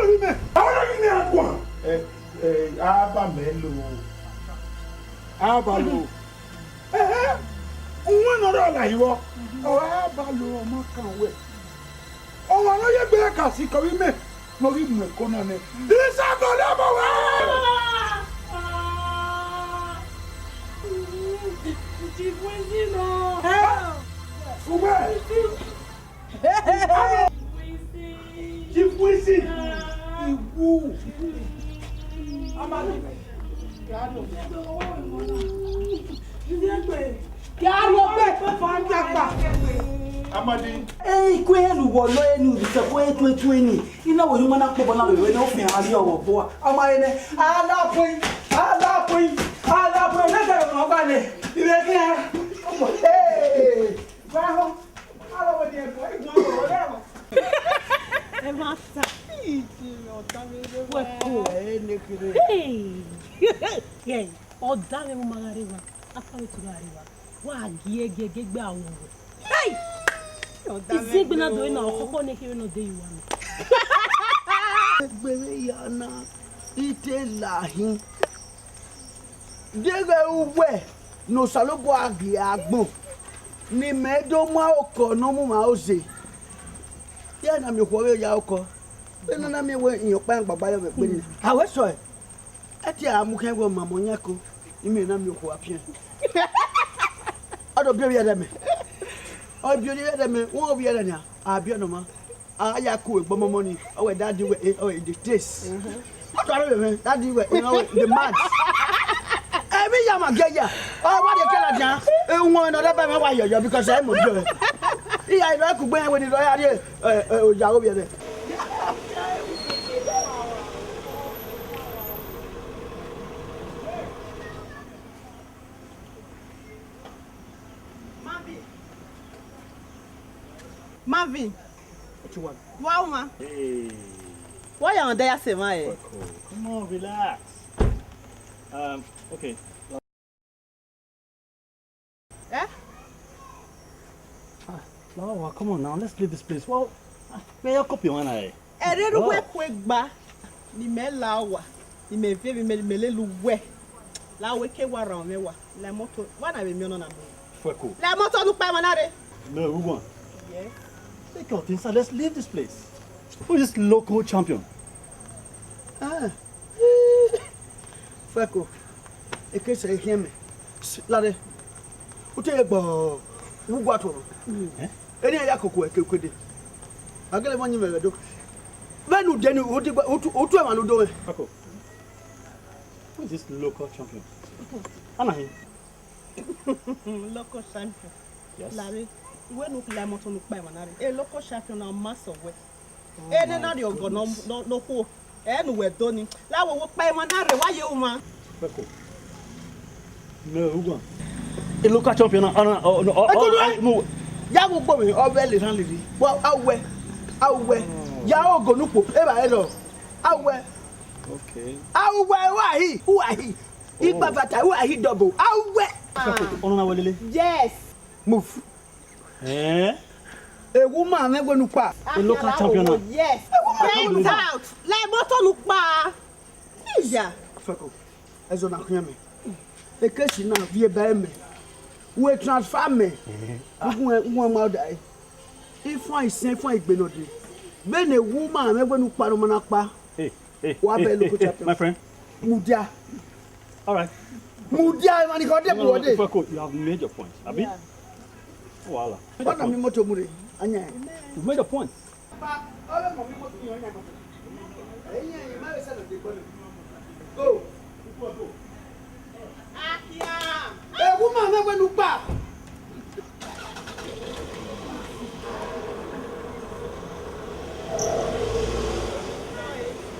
Ọmọ mẹ, ọmọ mẹ, a guan. Ẹ, ẹ, a ba mẹ lo. A ba lo. Ẹhẹ, uwẹ ne ọ rọ la ivọ, ọ ra ba lo ọmọ kan wẹ. Ọmwa ne ọ ye egbe ka sikẹ vbe imẹ ne ọ ghi mu ẹko na nẹ. Isagọ ne ọmọ wẹ. Chief Wizzy nọ. Uwẹ. Chief Wizzy. Iwu. Amadi. Amadi. Ei, ku enu wọ lọ enu, bikẹ ku etu etu eni. Ina wo yuma na kpobọ na vbe wẹ ne ọ fian a rrie ọvbọa. Ọmwa rẹ nẹ, a la point, a la point, a la point, ne ẹsẹ rẹ ọmọ gba nẹ. Ivẹ khian. Hey! Bravo. Aro wẹ diẹ bọ, igun ọmọ rẹ wọ. Ẹ ma sa. Wẹ ko. Ẹ ne kere. Hey! Yeah. Ọdavbe mu ma gha rre wa, afa vbe tu gha rre wa, wa gie gie gie gbe awọ wẹ. Hey! Iziegbe na do na ọkhọkhọ ne kherhe nọ de ye uwa nọ. Egbe vbe ya na, I te lahin. Deghẹ uwẹ ne Osanobua gie agbọn, ne imẹ do mu okọ ne ọ mu mwẹ oze. Iran na miẹn okhuo vbe ya okọ, vbene a na miẹn wẹ irẹn ọkpa iran gbagba yọ vbe egbe nii. A wẹ sọe, ẹ tie a mu khian wẹ ọ ma mọ yan ẹko, imẹ na miẹn okhuo a fian. Ọ do biẹ ovbi ẹdẹ mẹ. Ọ biẹ ovbi ẹdẹ mẹ, wẹ ovbi ẹdẹ nia, a biẹ nọ ma. A ya ku egbe ọmọmọ ni, ọ wẹ daddy wẹ, eh, ọ wẹ the taste. Ọ tọrọ vbe mwẹ, daddy wẹ, eh, ọ wẹ the mad. Emwi ya ma gie ya, ọ wa de kẹla dia, eh, wọn nọ daba mwẹ wa yọyọ because ẹ mọ biẹ. Iya, I rọ kugbe wẹ ni rọ ya rrie, eh, eh, oya ovbi ẹdẹ. Marvin. Marvin. What you want? Wa uma. Hey. Why you on there, say, my? Come on, relax. Um, okay. Eh? Ah, Lawa, come on now. Let's leave this place. Well, ah, where your copy one, eh? Ẹrerre uwẹ ku egba ne imẹ la owa, ne imẹ viẹ vbe imẹ, ne imẹ lele uwẹ. La wẹ ke wa ra mwẹ wa, la moto, wa na vbe miẹn ọnọna mu. Fueko. La moto ne u kpa emwa na rre. No, Uwan. Yes. Take your things and let's leave this place. Who is this local champion? Ah. Fueko. Ekesa e khian mẹ. Lare. U te ye gbe uwu ugua tuọrọ. Eh? Eni ya koko ẹke ukede. A gele mọ yin mwẹ vbe do. Vbene u de ni, u digba, u tu, u tu emwa ne u do mwẹ. Fueko. Who is this local champion? Ana hin. Local champion. Yes. Lare, uwẹ ne u la moto ne u kpa emwa na rre. E local champion na ma sẹ wẹ. Ene na rrie ọgọ nọ, nọ, nọ khuo. Ẹ ne uwẹ do ni. La wẹ wo kpa emwa na rre, wa ye uma. Fueko. No, Uwan. A local champion, uh, uh, uh, uh, uh, uh, no. Ya wo gbo mi, ọ vẹ le rhan lele. Wa, a wẹ, a wẹ. Ya ogo nukpo, e ba e lọ. A wẹ. Okay. A wẹ, wa hi, wa hi. Igba vata, wa hi double. A wẹ. Fueko, ọnọ na wẹ lele. Yes. Move. Eh? A woman mwẹ wẹ ne u kpa. A local champion now. Yes. Time out. La moto ne u kpa. Iya. Fueko. Ẹzọ na khian mẹ. Ekesi na viẹ ba mẹ. Wẹ transfer mẹ. Ugun, ugun ma da e. Ifan isen, ifan igbe nọ de. Vbene a woman mwẹ wẹ ne u kpa ne ọ ma na kpa. Hey, hey, wa hey, bẹ hey, local hey, champion. My friend. Mudia. All right. Mudia, man, you got them. No, no, no, Fueko, you have made your point, abi? Yeah. Wala. What am I to mure? Anya. You've made your point. Go. Akia. A woman never look back.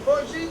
Oji.